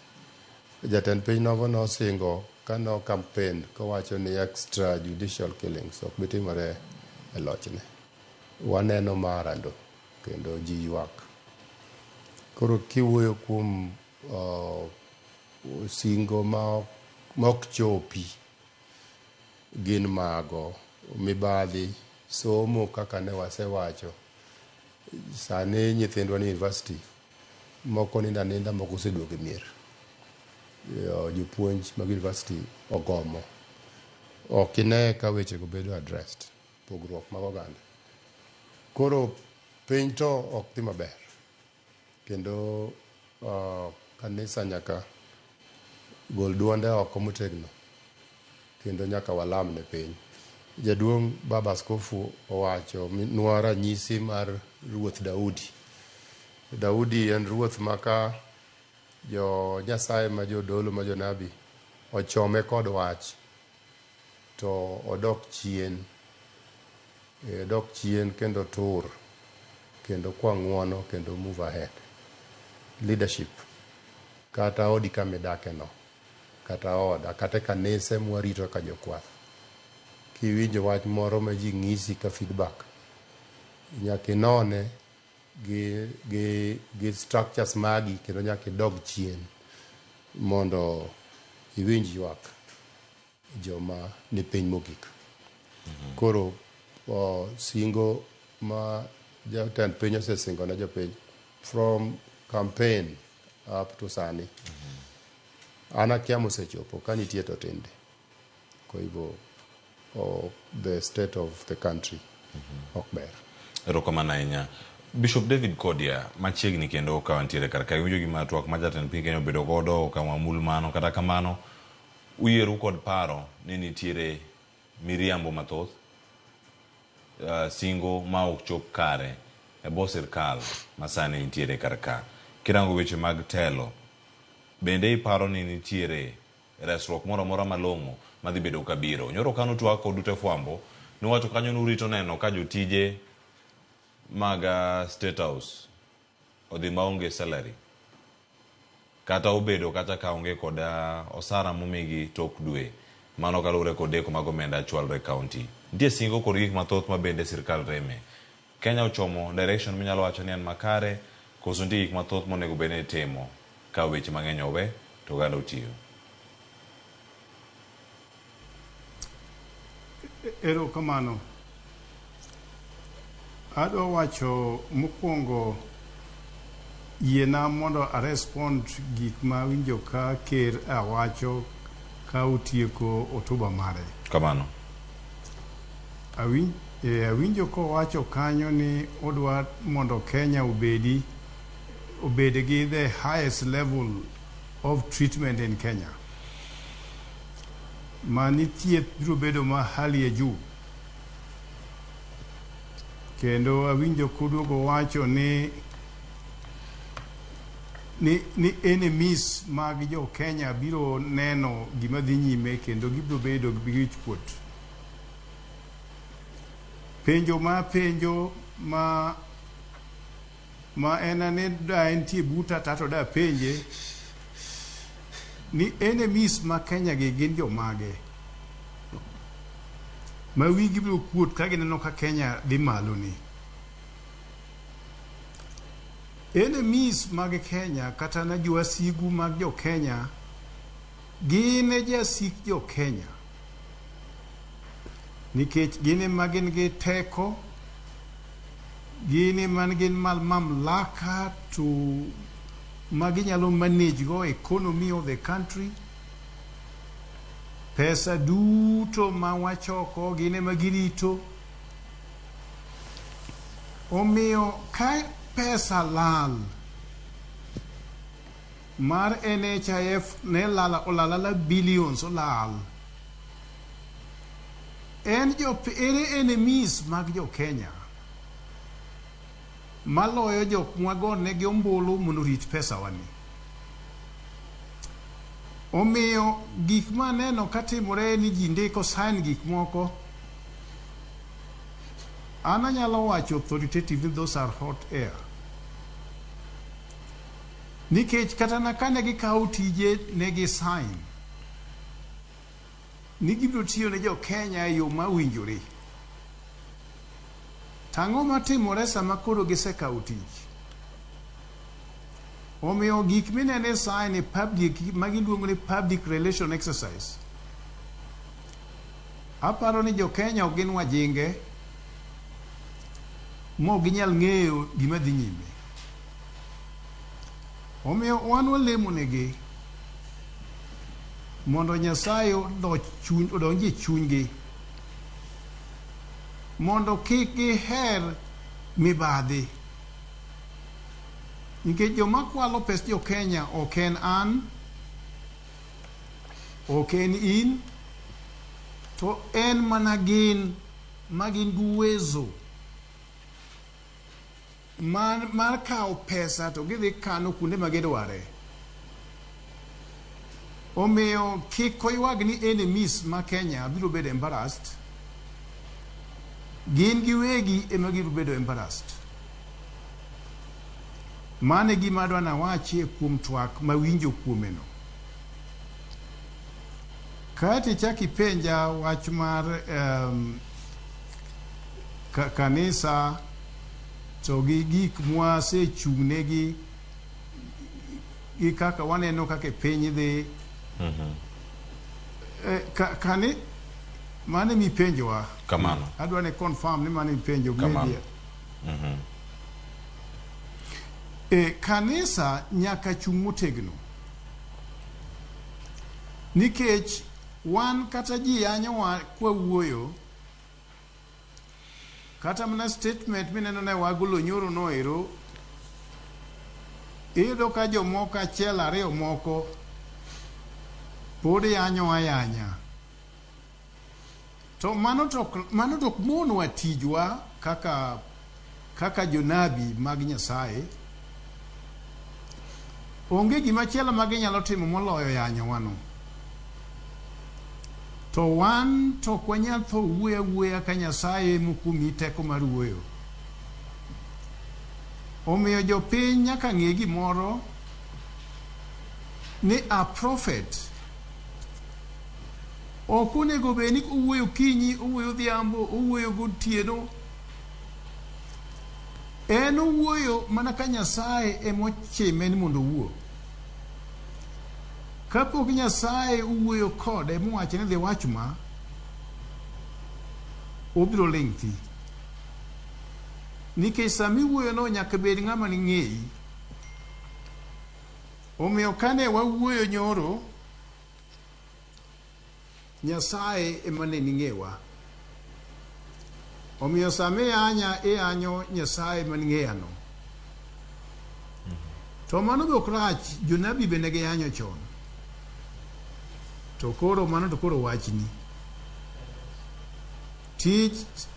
S3: jatend piny nogo nosingo kano campaign kowacho ni extra judicial killings ok bi timore e lochne. Waneno marando kendo ji ywak. Koro kiwuoyo kuom singo ma ok chopi gin mago mibadhi, somo kaka ne wasewacho. Sani nyithindwa ni university, moko nindo aninda, moko oseduogo e mier. Jopuonj mag university ogomo. Ok ine ka wechego bedo addressed, pogruok mag oganda. Koro piny to ok dhi maber. Kendo kanisa nyaka gol duonde oko motegno kendo nyaka walam ne piny. Jaduong' Baba Askofu owacho nwa ranyisi mar Ruoth Daudi. Daudi en ruoth ma ka jo Nyasaye ma jodolo ma jonabi ochome kod wach to odok chien. Odok chien kendo tur kendo kwa ng'uono kendo move ahead. Leadership kata odi kama idake no, kata oda, kata e kanise mwarito kaka jokwath. Kiwinjo wach moro ma ji ng'isi ka feedback, nyaka inone gi structures magi kendo nyaka idog chien mondo iwinj ywak joma ni piny mogik. Koro singo ma jatend piny osesingo ne jopiny from campaign up to sani, an akia mosechopo, ka nitie to tinde. Kwa hivyo the state of the country ok ber.
S1: Erokamano ahinya. Bishop David Kodia, machiegni kendo ka wantiere kar ka, iwinjo gima twak ma jatend piny Kenya obedo godo, okang' wamul mano, kata kamano, uyieru kod paro ni nitiere miriambo mathoth, singo ma ok chop kare e bwo sirkal masani nitiere kar ka. Kirango weche mag telo, bende iparo ni nitiere resruok moro amora malong'o madhi bedo kabiro? Nyoro kano twak kod ute fwambo, nuwacho kanyo nurito neno ka jotije mag State House odhi maonge salary. Kata obedo kata ka onge kod osara momigi tok dwe. Mano kaluwore kod deko mag omenda chwalre county. Nitie singo kod gik mathoth ma bende sirkal reme. Kenya ochomo direction minyalo wacho ni en makare, koso nitie gik mathoth monego bed ni itimo ka weche mang'eny owe to oganda otiyo.
S2: Erokamano. Adwa wacho mokwongo, yiena mondo a respond gik ma awinjo ka ker awacho ka otieko hotuba mare.
S1: Kamano.
S2: Awinjo kowacho kanyo ni odwa mondo Kenya obed gi the highest level of treatment in Kenya. Mani thieth biro bedo ma hali ya juu. Kendo awinjo koduogo wacho ni enemies mag jo Kenya biro neno gima dhi nyime kendo gibiro bedo gi wich kuot. Penjo ma penjo ma en ane da entie buta to da penje ni enemies ma Kenya gi gin jomage ma wigi biro kuot ka gineno ka Kenya dhi malo ni. Enemies mag Kenya kata na jowasigu mag jo Kenya Gin e jasik jo Kenya. Nikech gin ema gin gi teko, gin ema gin mamlaka to ma ginyalo manage go economy of the country. Pesa duto ma wachoko gin ema girito. Omiyo ka pesa lal mar NHIF ne lal olalala billions olal. En jo ere enemies mag jo Kenya maloyo jok mwagonegi ombulu mondo orit pesawani. Omiyo gik maneno katimore ni ji ndiko sign gik moko an anyalo wacho authoritatively those are hot air. Nikech kata na kane gikawo tije ne gi sign ni gibiro tiyo ne jo Kenya e yo ma owinjore. Tang'o matimore sama koro gisekawo tich? Omiyo gik minene sign e public magiluongo ni public relation exercise. Aparo ni jo Kenya ok gin wajinge mok ginyal ng'eyo gima dhi nyime. Omiyo wan walemo negi mondo Nyasaye odonj e chunygi mondo kik giher mibadhi. Nikech joma kwalo pes jo Kenya ok en an, ok en in, to en mana gin ma gin gi uwezo mar kawo pesa to gidhi kano kuonde ma gidware. Omiyo kik oywag ni enemies ma Kenya biro bedo embarrassed. Gin giwegi ema gibiro bedo embarrassed. Mano e gima adwa nawachie kuom twak mawinjo kuomeno. Kaeto ichak ipenja wach mar kanisa to gi gik mwasechung'negi gi kaka waneno kaka piny dhi. Kani mano emipenjowa.
S1: Kamano.
S2: Adwa ni confirm ni mano emipenjo.
S1: Kamano.
S2: Maybe. Kanisa nyaka chung' motegno. Nikech wan kata ji yanyowa kwawuoyo, kata mana statement mineno ne wagolo nyoro no ero, iyudo ka jomoko achiel ariyo moko pod yanyo ayanya. To mano to ok monwa tijwa kaka jonabi mag Nyasaye. Onge gima chielo ma ginyalo timo moloyo yanyowano. To wan to ok wanyal tho wuoyo awuoya ka Nyasaye mokuomi teko mar wuoyo. Omiyo jopiny nyaka ng'e gimoro ni a prophet ok onego bed ni owuoyo okinyi, owuoyo odhiambo, owuoyo gotieno. En owuoyo mana ka Nyasaye emochime ni mondo owuo. Kapok Nyasaye owuoyo kode mowacho ni dhi wach ma, obiro ling' thi. Nikech sama iwuoyono nyaka bed ng'ama ng'eyi. Omiyo kane wawuoyo nyoro, Nyasaye ema ne ning'ewa. Omiyo sama iyanya, iyanyo Nyasaye maning'eyano. To mano be ok rach, jonabi be ne giyanyo chon. To koro mano to koro wachni. Tij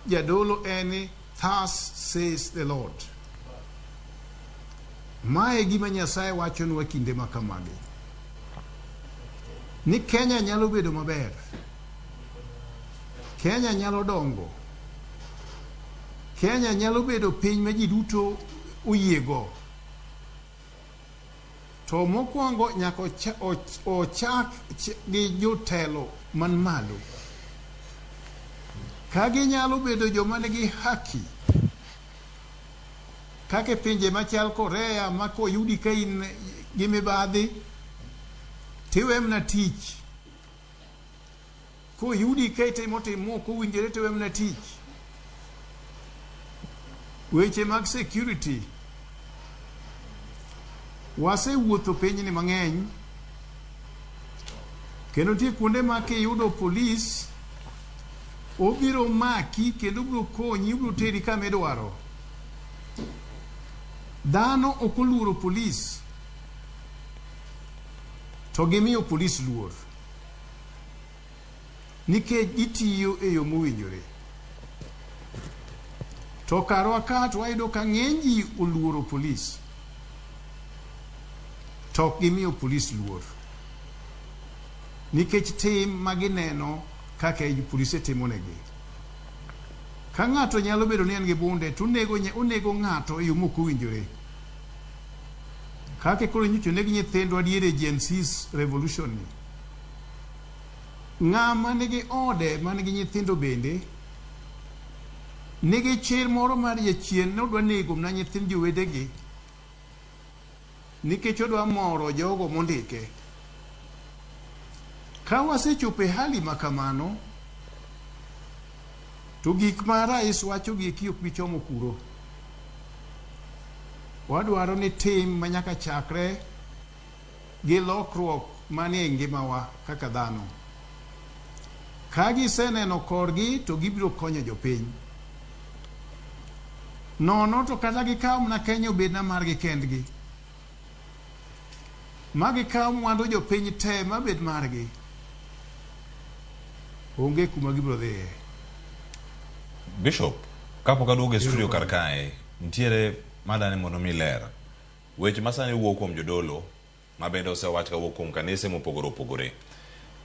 S2: jadolo en ni, thus says the Lord. Mae gima Nyasaye wachonwa kinde ma kamagi. Ni Kenya nyalo bedo maber. Kenya nyalo dongo. Kenya nyalo bedo piny ma ji duto oyiego. To mokwongo nyaka ochak gi jotelo man malo. Ka ginyalo bedo joma nigi haki, kaka e pinje machal Korea ma koyudi ka in gi mibadhi, Tiwe mana tich. Koyudi ka itimo tim mok owinjore tiwe mana tich. Weche mag security. Wasewuotho pinyni mang'eny kendo nitie kuonde ma kiyudo polis obiro maki kendo obiro konyi obiro teri kama idwaro. Dhano ok oluoro polis to gimiyo polis luor nikech gitiyo e yo mowinjore. To karwa ka to wayudo ka ng'eny ji oluoro polis to ok gimiyo polis luor nikech tim ma gineno kaka polise timonegi. Ka ng'ato nyalo bedo ni en gi bunde to onego ng'ato e yo mok owinjore. Kaka koro nyocha oneg nyithindwa diere Gen Z revolution ni. Ng'ama nigi ode man gi nyithindo bende nigi chir moro mar jachien ne odwa nego mana nyithind jowetegi nikech odwa moro jogo mondike. Ka wasechopo e hali ma kamano, to gik ma rais wacho gi eki ok bi chomo kuro. Wadwaro ni tim ma nyaka chakre gi lokruok manie ngimawa kaka dhano. Ka giseneno korgi to gibiro konyo jopiny. Nono to kata gikaw mana Kenya obed na margi kendgi. Ma gikaw mwandu jopiny te mabed margi. Onge kuma gibiro dhiye.
S1: Bishop, kapok aduogo e studio kar kae, nitiere madani mondo mi ler. Weche masani wuok kuom jodolo, ma bende osewach kawuok kuom kanise mopogore opogore.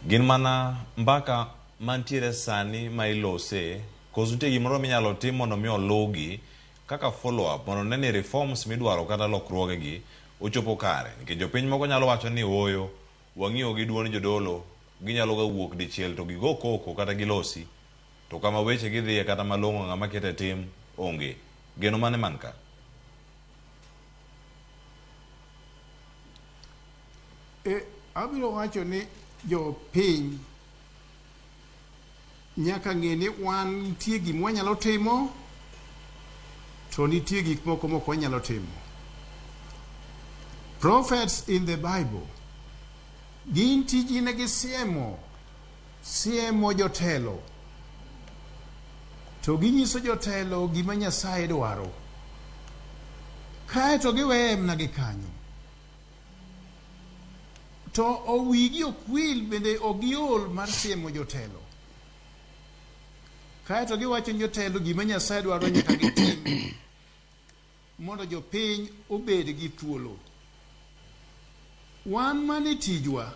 S1: Gin mana mbaka mantiere sani ma ilose, koso nitie gimoro minyalo tim mondo mi oluwgi kaka follow up mondo ne ni reforms midwaro kata lokruoge gi ochopo kare. Nikech jopiny moko nyalo wacho ni ooyo, wang'iyo gi duond jodolo, ginyalo ga wuok dichiel to gigo koko kata gilosi. To kama weche gidhiye kata malong'o ng'ama kete tim onge. Geno mane man ka?
S2: Abiro wacho ni jopiny nyaka ng'e ni wan nitie gima wanyalo timo to nitie gik moko mok wanyalo timo. Prophets in the Bible gin tijgi ne gisiemo siemo jotelo to ginyiso jotelo gima Nyasaye dwaro kaeto giweye mana gi kanyo to wigi ok wil bende ok giol mar siemo jotelo kaeto giwacho ni jotelo gima Nyasaye dwaro nyaka gitim mondo jopiny obed gi thuolo. Wan mane tijwa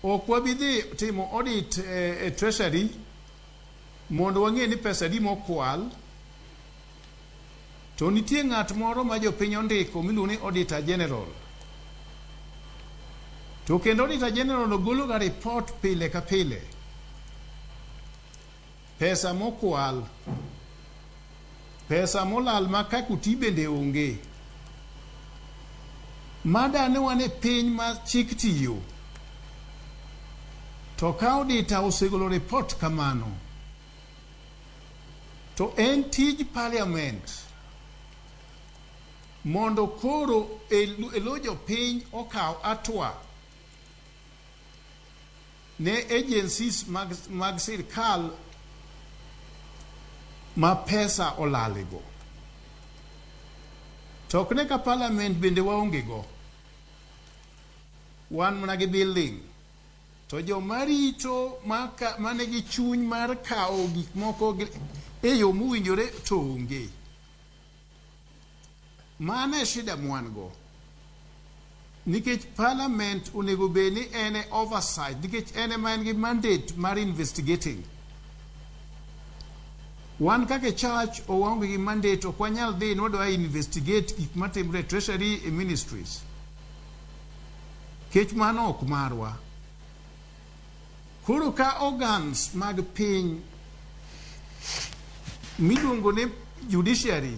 S2: ok wabi dhi timo audit e treasury mondo wang'e ni pesa adi mokwal to nitie ng'at moro ma jopiny ondiko miluongo ni auditor general to kendo auditor general no golo ga report pile ka pile pesa mokwal pesa molal ma kaka oti bende onge madane wan e piny ma chik tiyo to ka auditor osegolo report kamano to en tij parliament mondo koro e lo jopiny okaw atwa ne agencies mag sirkal ma pesa olalego. To ok ne ka parliament bende waonge go. Wan mana gi building. To joma rito manigi chuny mar kawo gik moko e yo mowinjore to onge. Mano e shida mwan go. Nikech parliament onego bed ni en e oversight, nikech en ema en gi mandate mar investigating. Wan kaka church waonge gi mandate, ok wanyal dhi ni wadwa investigate gik matimore e treasury e ministries. Kech mano ok marwa. Koro ka organs mag piny miluongo ni judiciary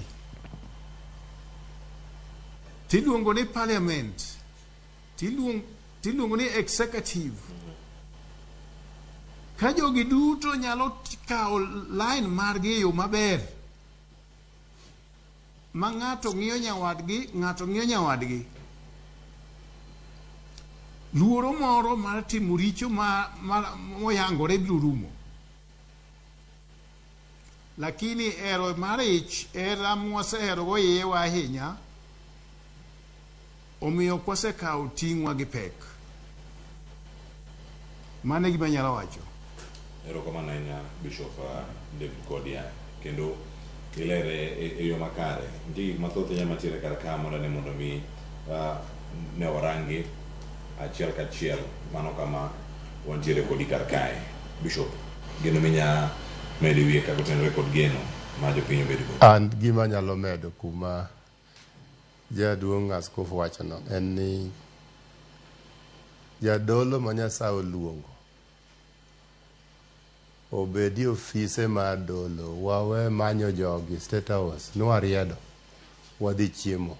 S2: tiluongo ni parliament Tiluong, tiluongo ni executive. Ka jogi duto nyalo kawo line margi e yo maber, ma ng'ato ng'iyo nyawadgi, ng'ato ng'iyo nyawadgi, luoro moro mar timo richo ma, ma, moyangore biro rumo. Lakini hero mar ich, hera mwaseherogo iyewa ahinya, omiyo ok wasekawo ting'wa gi pek. Mano e gima anyalo wacho.
S1: Erokamano ahinya Bishop David Kodia kendo ilere e, e yo makare. Nitie gik mathoth ahinya mantiere kar ka mondo ne mondo mi ne warangi achiel kachiel mano kama wantiere kodi kar kae. Bishop, geno minya medo e wiye kaka otenore kod geno ma jopiny obedgo.
S3: An gima anyalo medo kuma jaduong' askofu wachono en ni jadolo ma Nyasaye oluongo obedi e ofise mar dolo, wawe manyo jogi State House, nwariedo wadhi chiemo.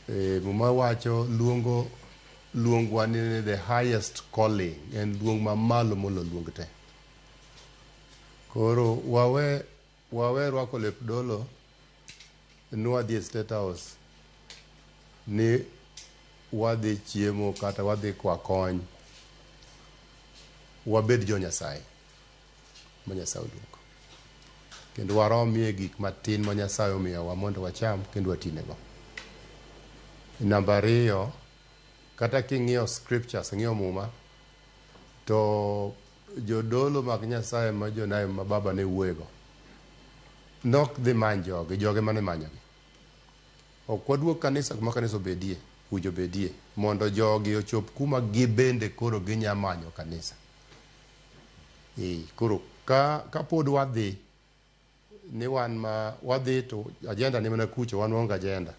S3: E, Muma wacho luongo luongwa ni the highest calling, en luong mamalo molo luong te. Koro wawe wawe rwako lep dolo nwadhi e State House ni wadhi chiemo kata wadhi kwa kony, wabed jo Nyasaye ma Nyasaye oluongo kendo waromie gik matin ma Nyasaye omiyowa mondo wacham kendo watinego. Namba ariyo, kata king'iyo scriptures, ing'iyo Muma, to jodolo mag Nyasaye ma jonabi ma baba ne wuoyego nok dhi many jogi, joge mane manyogi. Ok waduog kanisa kuma kanisa obedie, winjo obedie, mondo jogi ochop kuma gibende koro ginya manyo kanisa. E, koro ka, kapod wadhi ni wan ma wadhi to agenda ni mana kucho, wan waonge agenda.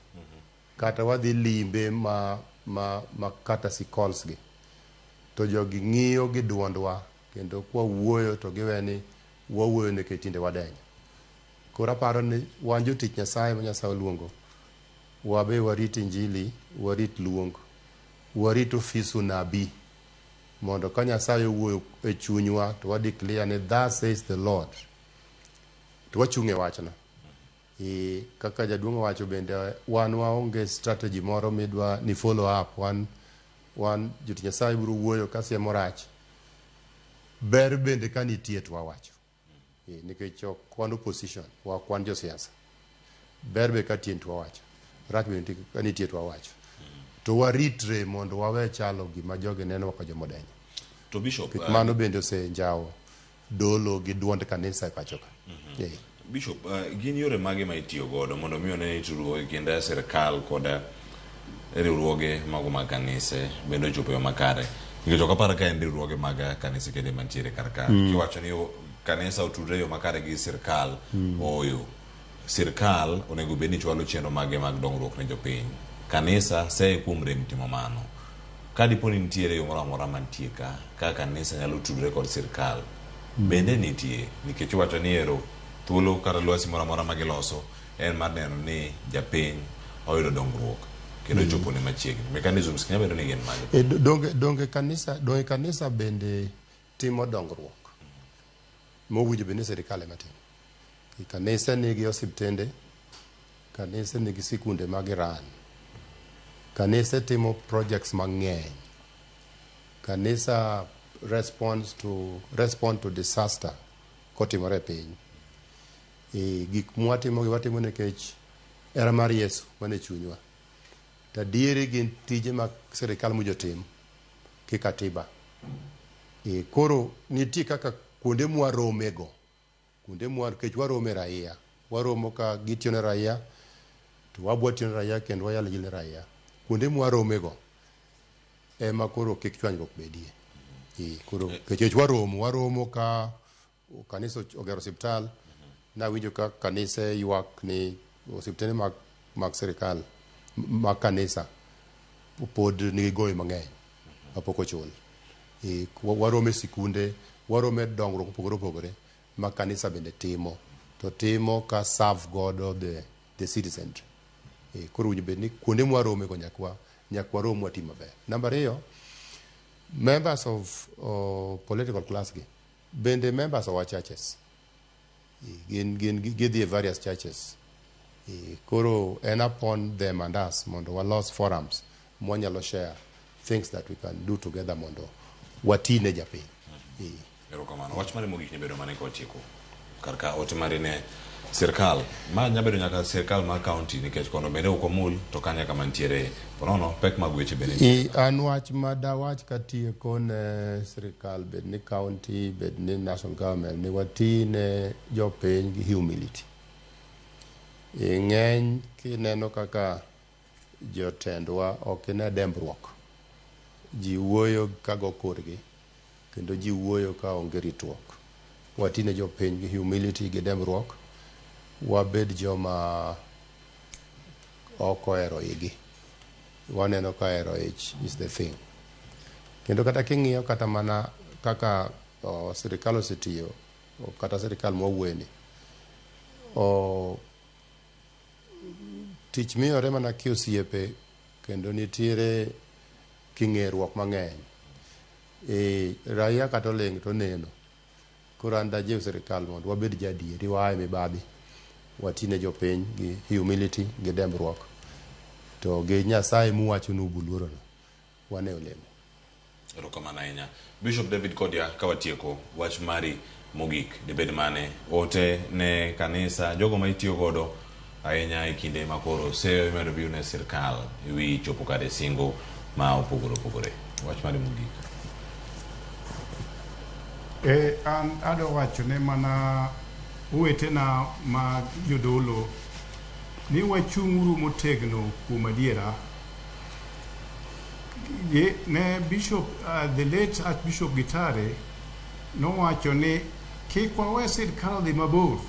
S3: Kata wadhi limbe ma, ma, ma courtesy calls gi. To jogi ng'iyo gi duondwa kendo kwa wuoyo to giwe ni wawuoyo nikech tinde wadenyo. Koro aparo ni wan jotich Nyasaye ma Nyasaye oluongo, wabe warit injili, warit luong, warit ofis unabii mondo ka Nyasaye owuoyo e chunywa to wa declare ni thus says the Lord to wachung' e wachno. E, kaka jaduong' owacho bende wan waonge strategy moro midwa ni follow up wan wan jotich Nyasaye biro wuoyo ka siemo rach ber bende ka nitie to wawacho e, nikech ok wan opposition ok wan josiasa ber be ka tie to wawacho rach bende ka nitie to wawacho to waritre mondo wawe chalo gima jogi neno ka jomodenyo
S1: To Bishop,
S3: nikech mano bende osenjawo dolo gi duond kanisa e pacho ka Eh.
S1: Bishop, gin yore mage ma itiyo godo mondo mi one ni tudruok e kind sirkal kod riwruoge mago mag kanise bende ochopo e yo makare? Nikech ok apar ka en riwruoge mag kanise kende mantiere kar ka. Kiwacho ni kanisa otudre e yo makare gi sirkal, ooyo. Sirkal onego bed ni chwalo chenro mage mag dongruok ne jopiny. Kanisa seye kuom rem timo mano. Ka dipo ni nitiere yo moro amora mantie ka, kaka kanisa nyalo tudre kod sirkal, bende nitie, nikech iwacho ni ero thuolo kata lwasi moro amora ma giloso en mar neno ni japiny oyudo dongruok kendo chopo ne machiegni. Mechanisms nyalo bedo ni gin mage?
S3: E, donge, donge kanisa donge kanisa bende timo dongruok mowinjo bed ni sirikal ema timo. Kanise nigi osiptende, kanise nigi sikunde ma giran, kanise timo projects mang'eny, kanisa responds to, respond to disaster kotimore e piny. E, gik mwatimo gi watimo nikech hera mar Yesu mane chunywa. To adieri gin tije ma sirikal mowinjo tim ki katiba. E, koro nitie kaka kuonde mwaromego kuonde mwa nikech waromo e raia waromo ka gitiyo ne raia to wabwa tiyo ne raia kendo wayalo injili ne raia kuonde mwaromego ema koro kik chwanyruok bedie e, koro nikech waromo waromo ka kanisa ogero osiptal nawinjo ka kanise ywak ni osiptende mag, mag sirikal mag kanisa pod nigi gowi mang'eny mapok ochul. E, waromo e sikunde, waromo e dongruok mopogore opogore ma kanisa bende timo to timo ka serve godo the, the citizenry. E, koro winjo bed ni kuonde mwarome go nyaka Nyaka warom wati maber. Namba ariyo, members of political class gi bende members of our churches. Gin gin gidhi e various churches. Koro en upon them and us mondo walos forums mwanyalo share things that we can do together mondo wati ne japiny.
S1: Erokamano. Wach mari mogik nyabedo mane ka watieko kar ka ote mari ne sirkal ma nyabedo nyaka sirkal mar county nikech kono bende ok omul to kanya kama nitiere ponono pek mag weche bende nitie.
S3: An wach ma dawach katieko ne sirkal bed ni county bed ni national government ni wati ne jopiny gi humility. Ng'eny kineno kaka jotendwa ok ine dembruok. Ji wuoyo ka go korgi kendo ji wuoyo ka onge ritruok. Wati ne jopiny gi humility gi dembruok. Wabed joma ok ohero igi. Waneno ka hero ich is the thing. Kendo kata king'iyo kata mana kaka sirikal osetiyo kata sirikal mwawuoye ni tich miyore mana kiosiepe kendo nitiere king'eruok mang'eny. Raia kata oling' to oneno. Koro an dajiw sirikal mondo wabed joadieri waa e mibadhi. Wati ne jopiny gi humility gi dembruok. To gi Nyasaye muwacho ni ubuluorono, wane olemo.
S1: Erokamano ahinya. Bishop David Kodia, ka watieko wach mari mogik dibed mane? Ote ne kanisa, jogo ma itiyo godo ahinya e kinde ma koro seyo imedo biro ne sirkal e wi chopo kare singo ma opogore opogore. Wach mari mogik.
S2: An adwa wacho ne mana owetena ma jodolo ni wachung'uru motegno kuom adiera. Ne Bishop, the late Archbishop Gitare nowacho ni kik wawe sirkal odhi mabor.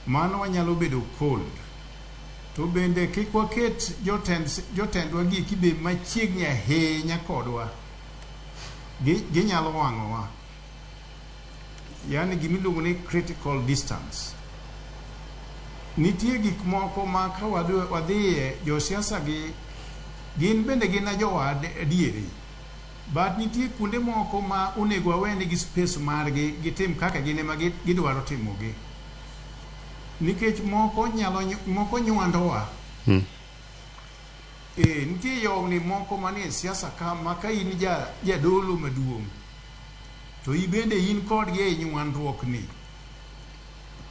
S2: Mano wanyalo bedo cold. To bende kik waket jotendwa gi eki be machiegni ahinya kodwa. Ginyalo wang'owa. Yani gimiluongo ni critical distance. Nitie gik moko ma ka wadhiye josiasa gi gin bende gin jowad adieri. But nitie kuonde moko ma onego wawenegi space margi gitim kaka gin ema gidwaro timogi. Nikech moko nyalo moko nywandowa. Nitie yowni moko manie siasa ka ma ka in jadolo maduong' to ibende in kodgi e nywandruok ni.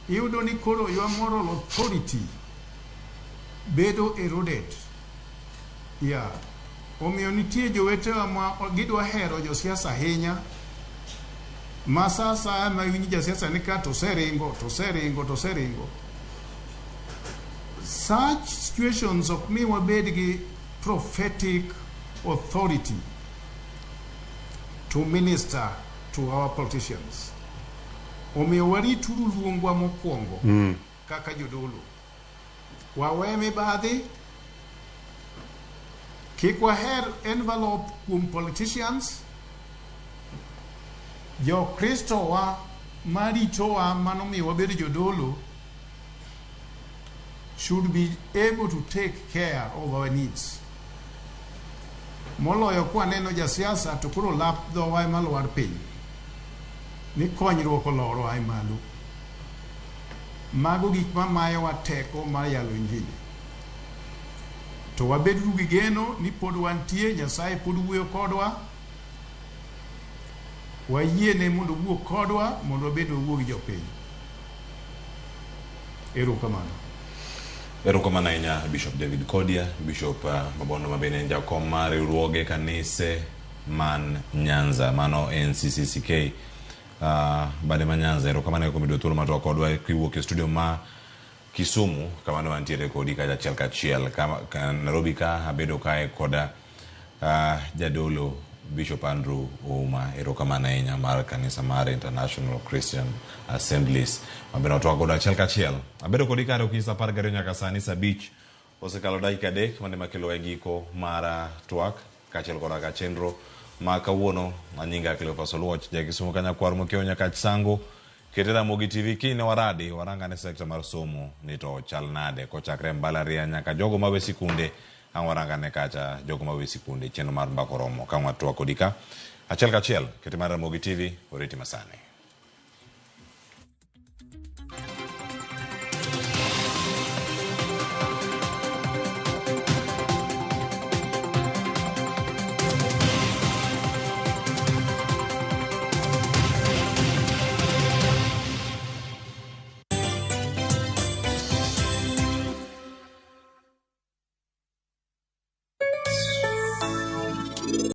S2: Iyudo ni koro your moral authority bedo eroded. Yeah. Omiyo nitie jowetewa ma gidwa hero josiasa ahinya ma sa asaya ma iwinjo jasiasa ni ka to oseringo, to oseringo, to oseringo. Such situations ok mi wabed gi prophetic authority to minister to our politicians. Omiyo warituru luongwa mokwongo kaka jodolo. Wawe mibadhi, kik waher envelope kuom politicians. Jokristo wa maritowa manomiyo wabedo jodolo should be able to take care of our needs. Moloyo kwaneno jasiasa to koro lap dhowa ema lwar piny. Ni konyruok oloro ae malo. Mago gik mamayowa teko mar yalo injili. To wabeduru gi geno ni pod wantie, Nyasaye pod wuoyo kodwa. Wayiene mondo owuo kodwa mondo wabed wawuo gi jopiny. Erokamano.
S1: Erokamano ahinya Bishop David Kodia, Bishop Mabondo ma bende en jakom mar riwruoge kanise man Nyanza, mano NCCCK bade ma Nyanza. Erokamano kuom yudo thuolo mar twak kodwa kiwuok e studio ma Kisumu, kama ne wantiere kodi kacha achiel kachiel. Nairobi ka abedo kae koda jadolo Bishop Andrew Ouma. Erokamano ahinya mar kanisa mar International Christian Assemblies mabende watwak godo achiel kachiel. Abedo kodi kare okinyi saa 12 nyaka sani saa 5 osekalo dakika 3 mane makelo e giko mar twak kaachiel koda ka chenro ma kawuono. Anyinga Cleophas Oluoch, ja Kisumu Kanyakwar Mokiewo Nyakach Sango. Kete Ramogi TV kiny ne waradi warangane sekta mar somo ni to chal nade kochakre mbalariany nyaka jogo mawe sikunde Ang' warang ane kacha jogo ma we sikunde chenro mar mbaka oromo ka ang' watwak kodi ka. Achiel kachiel, kete mar Ramogi TV, oriti masani.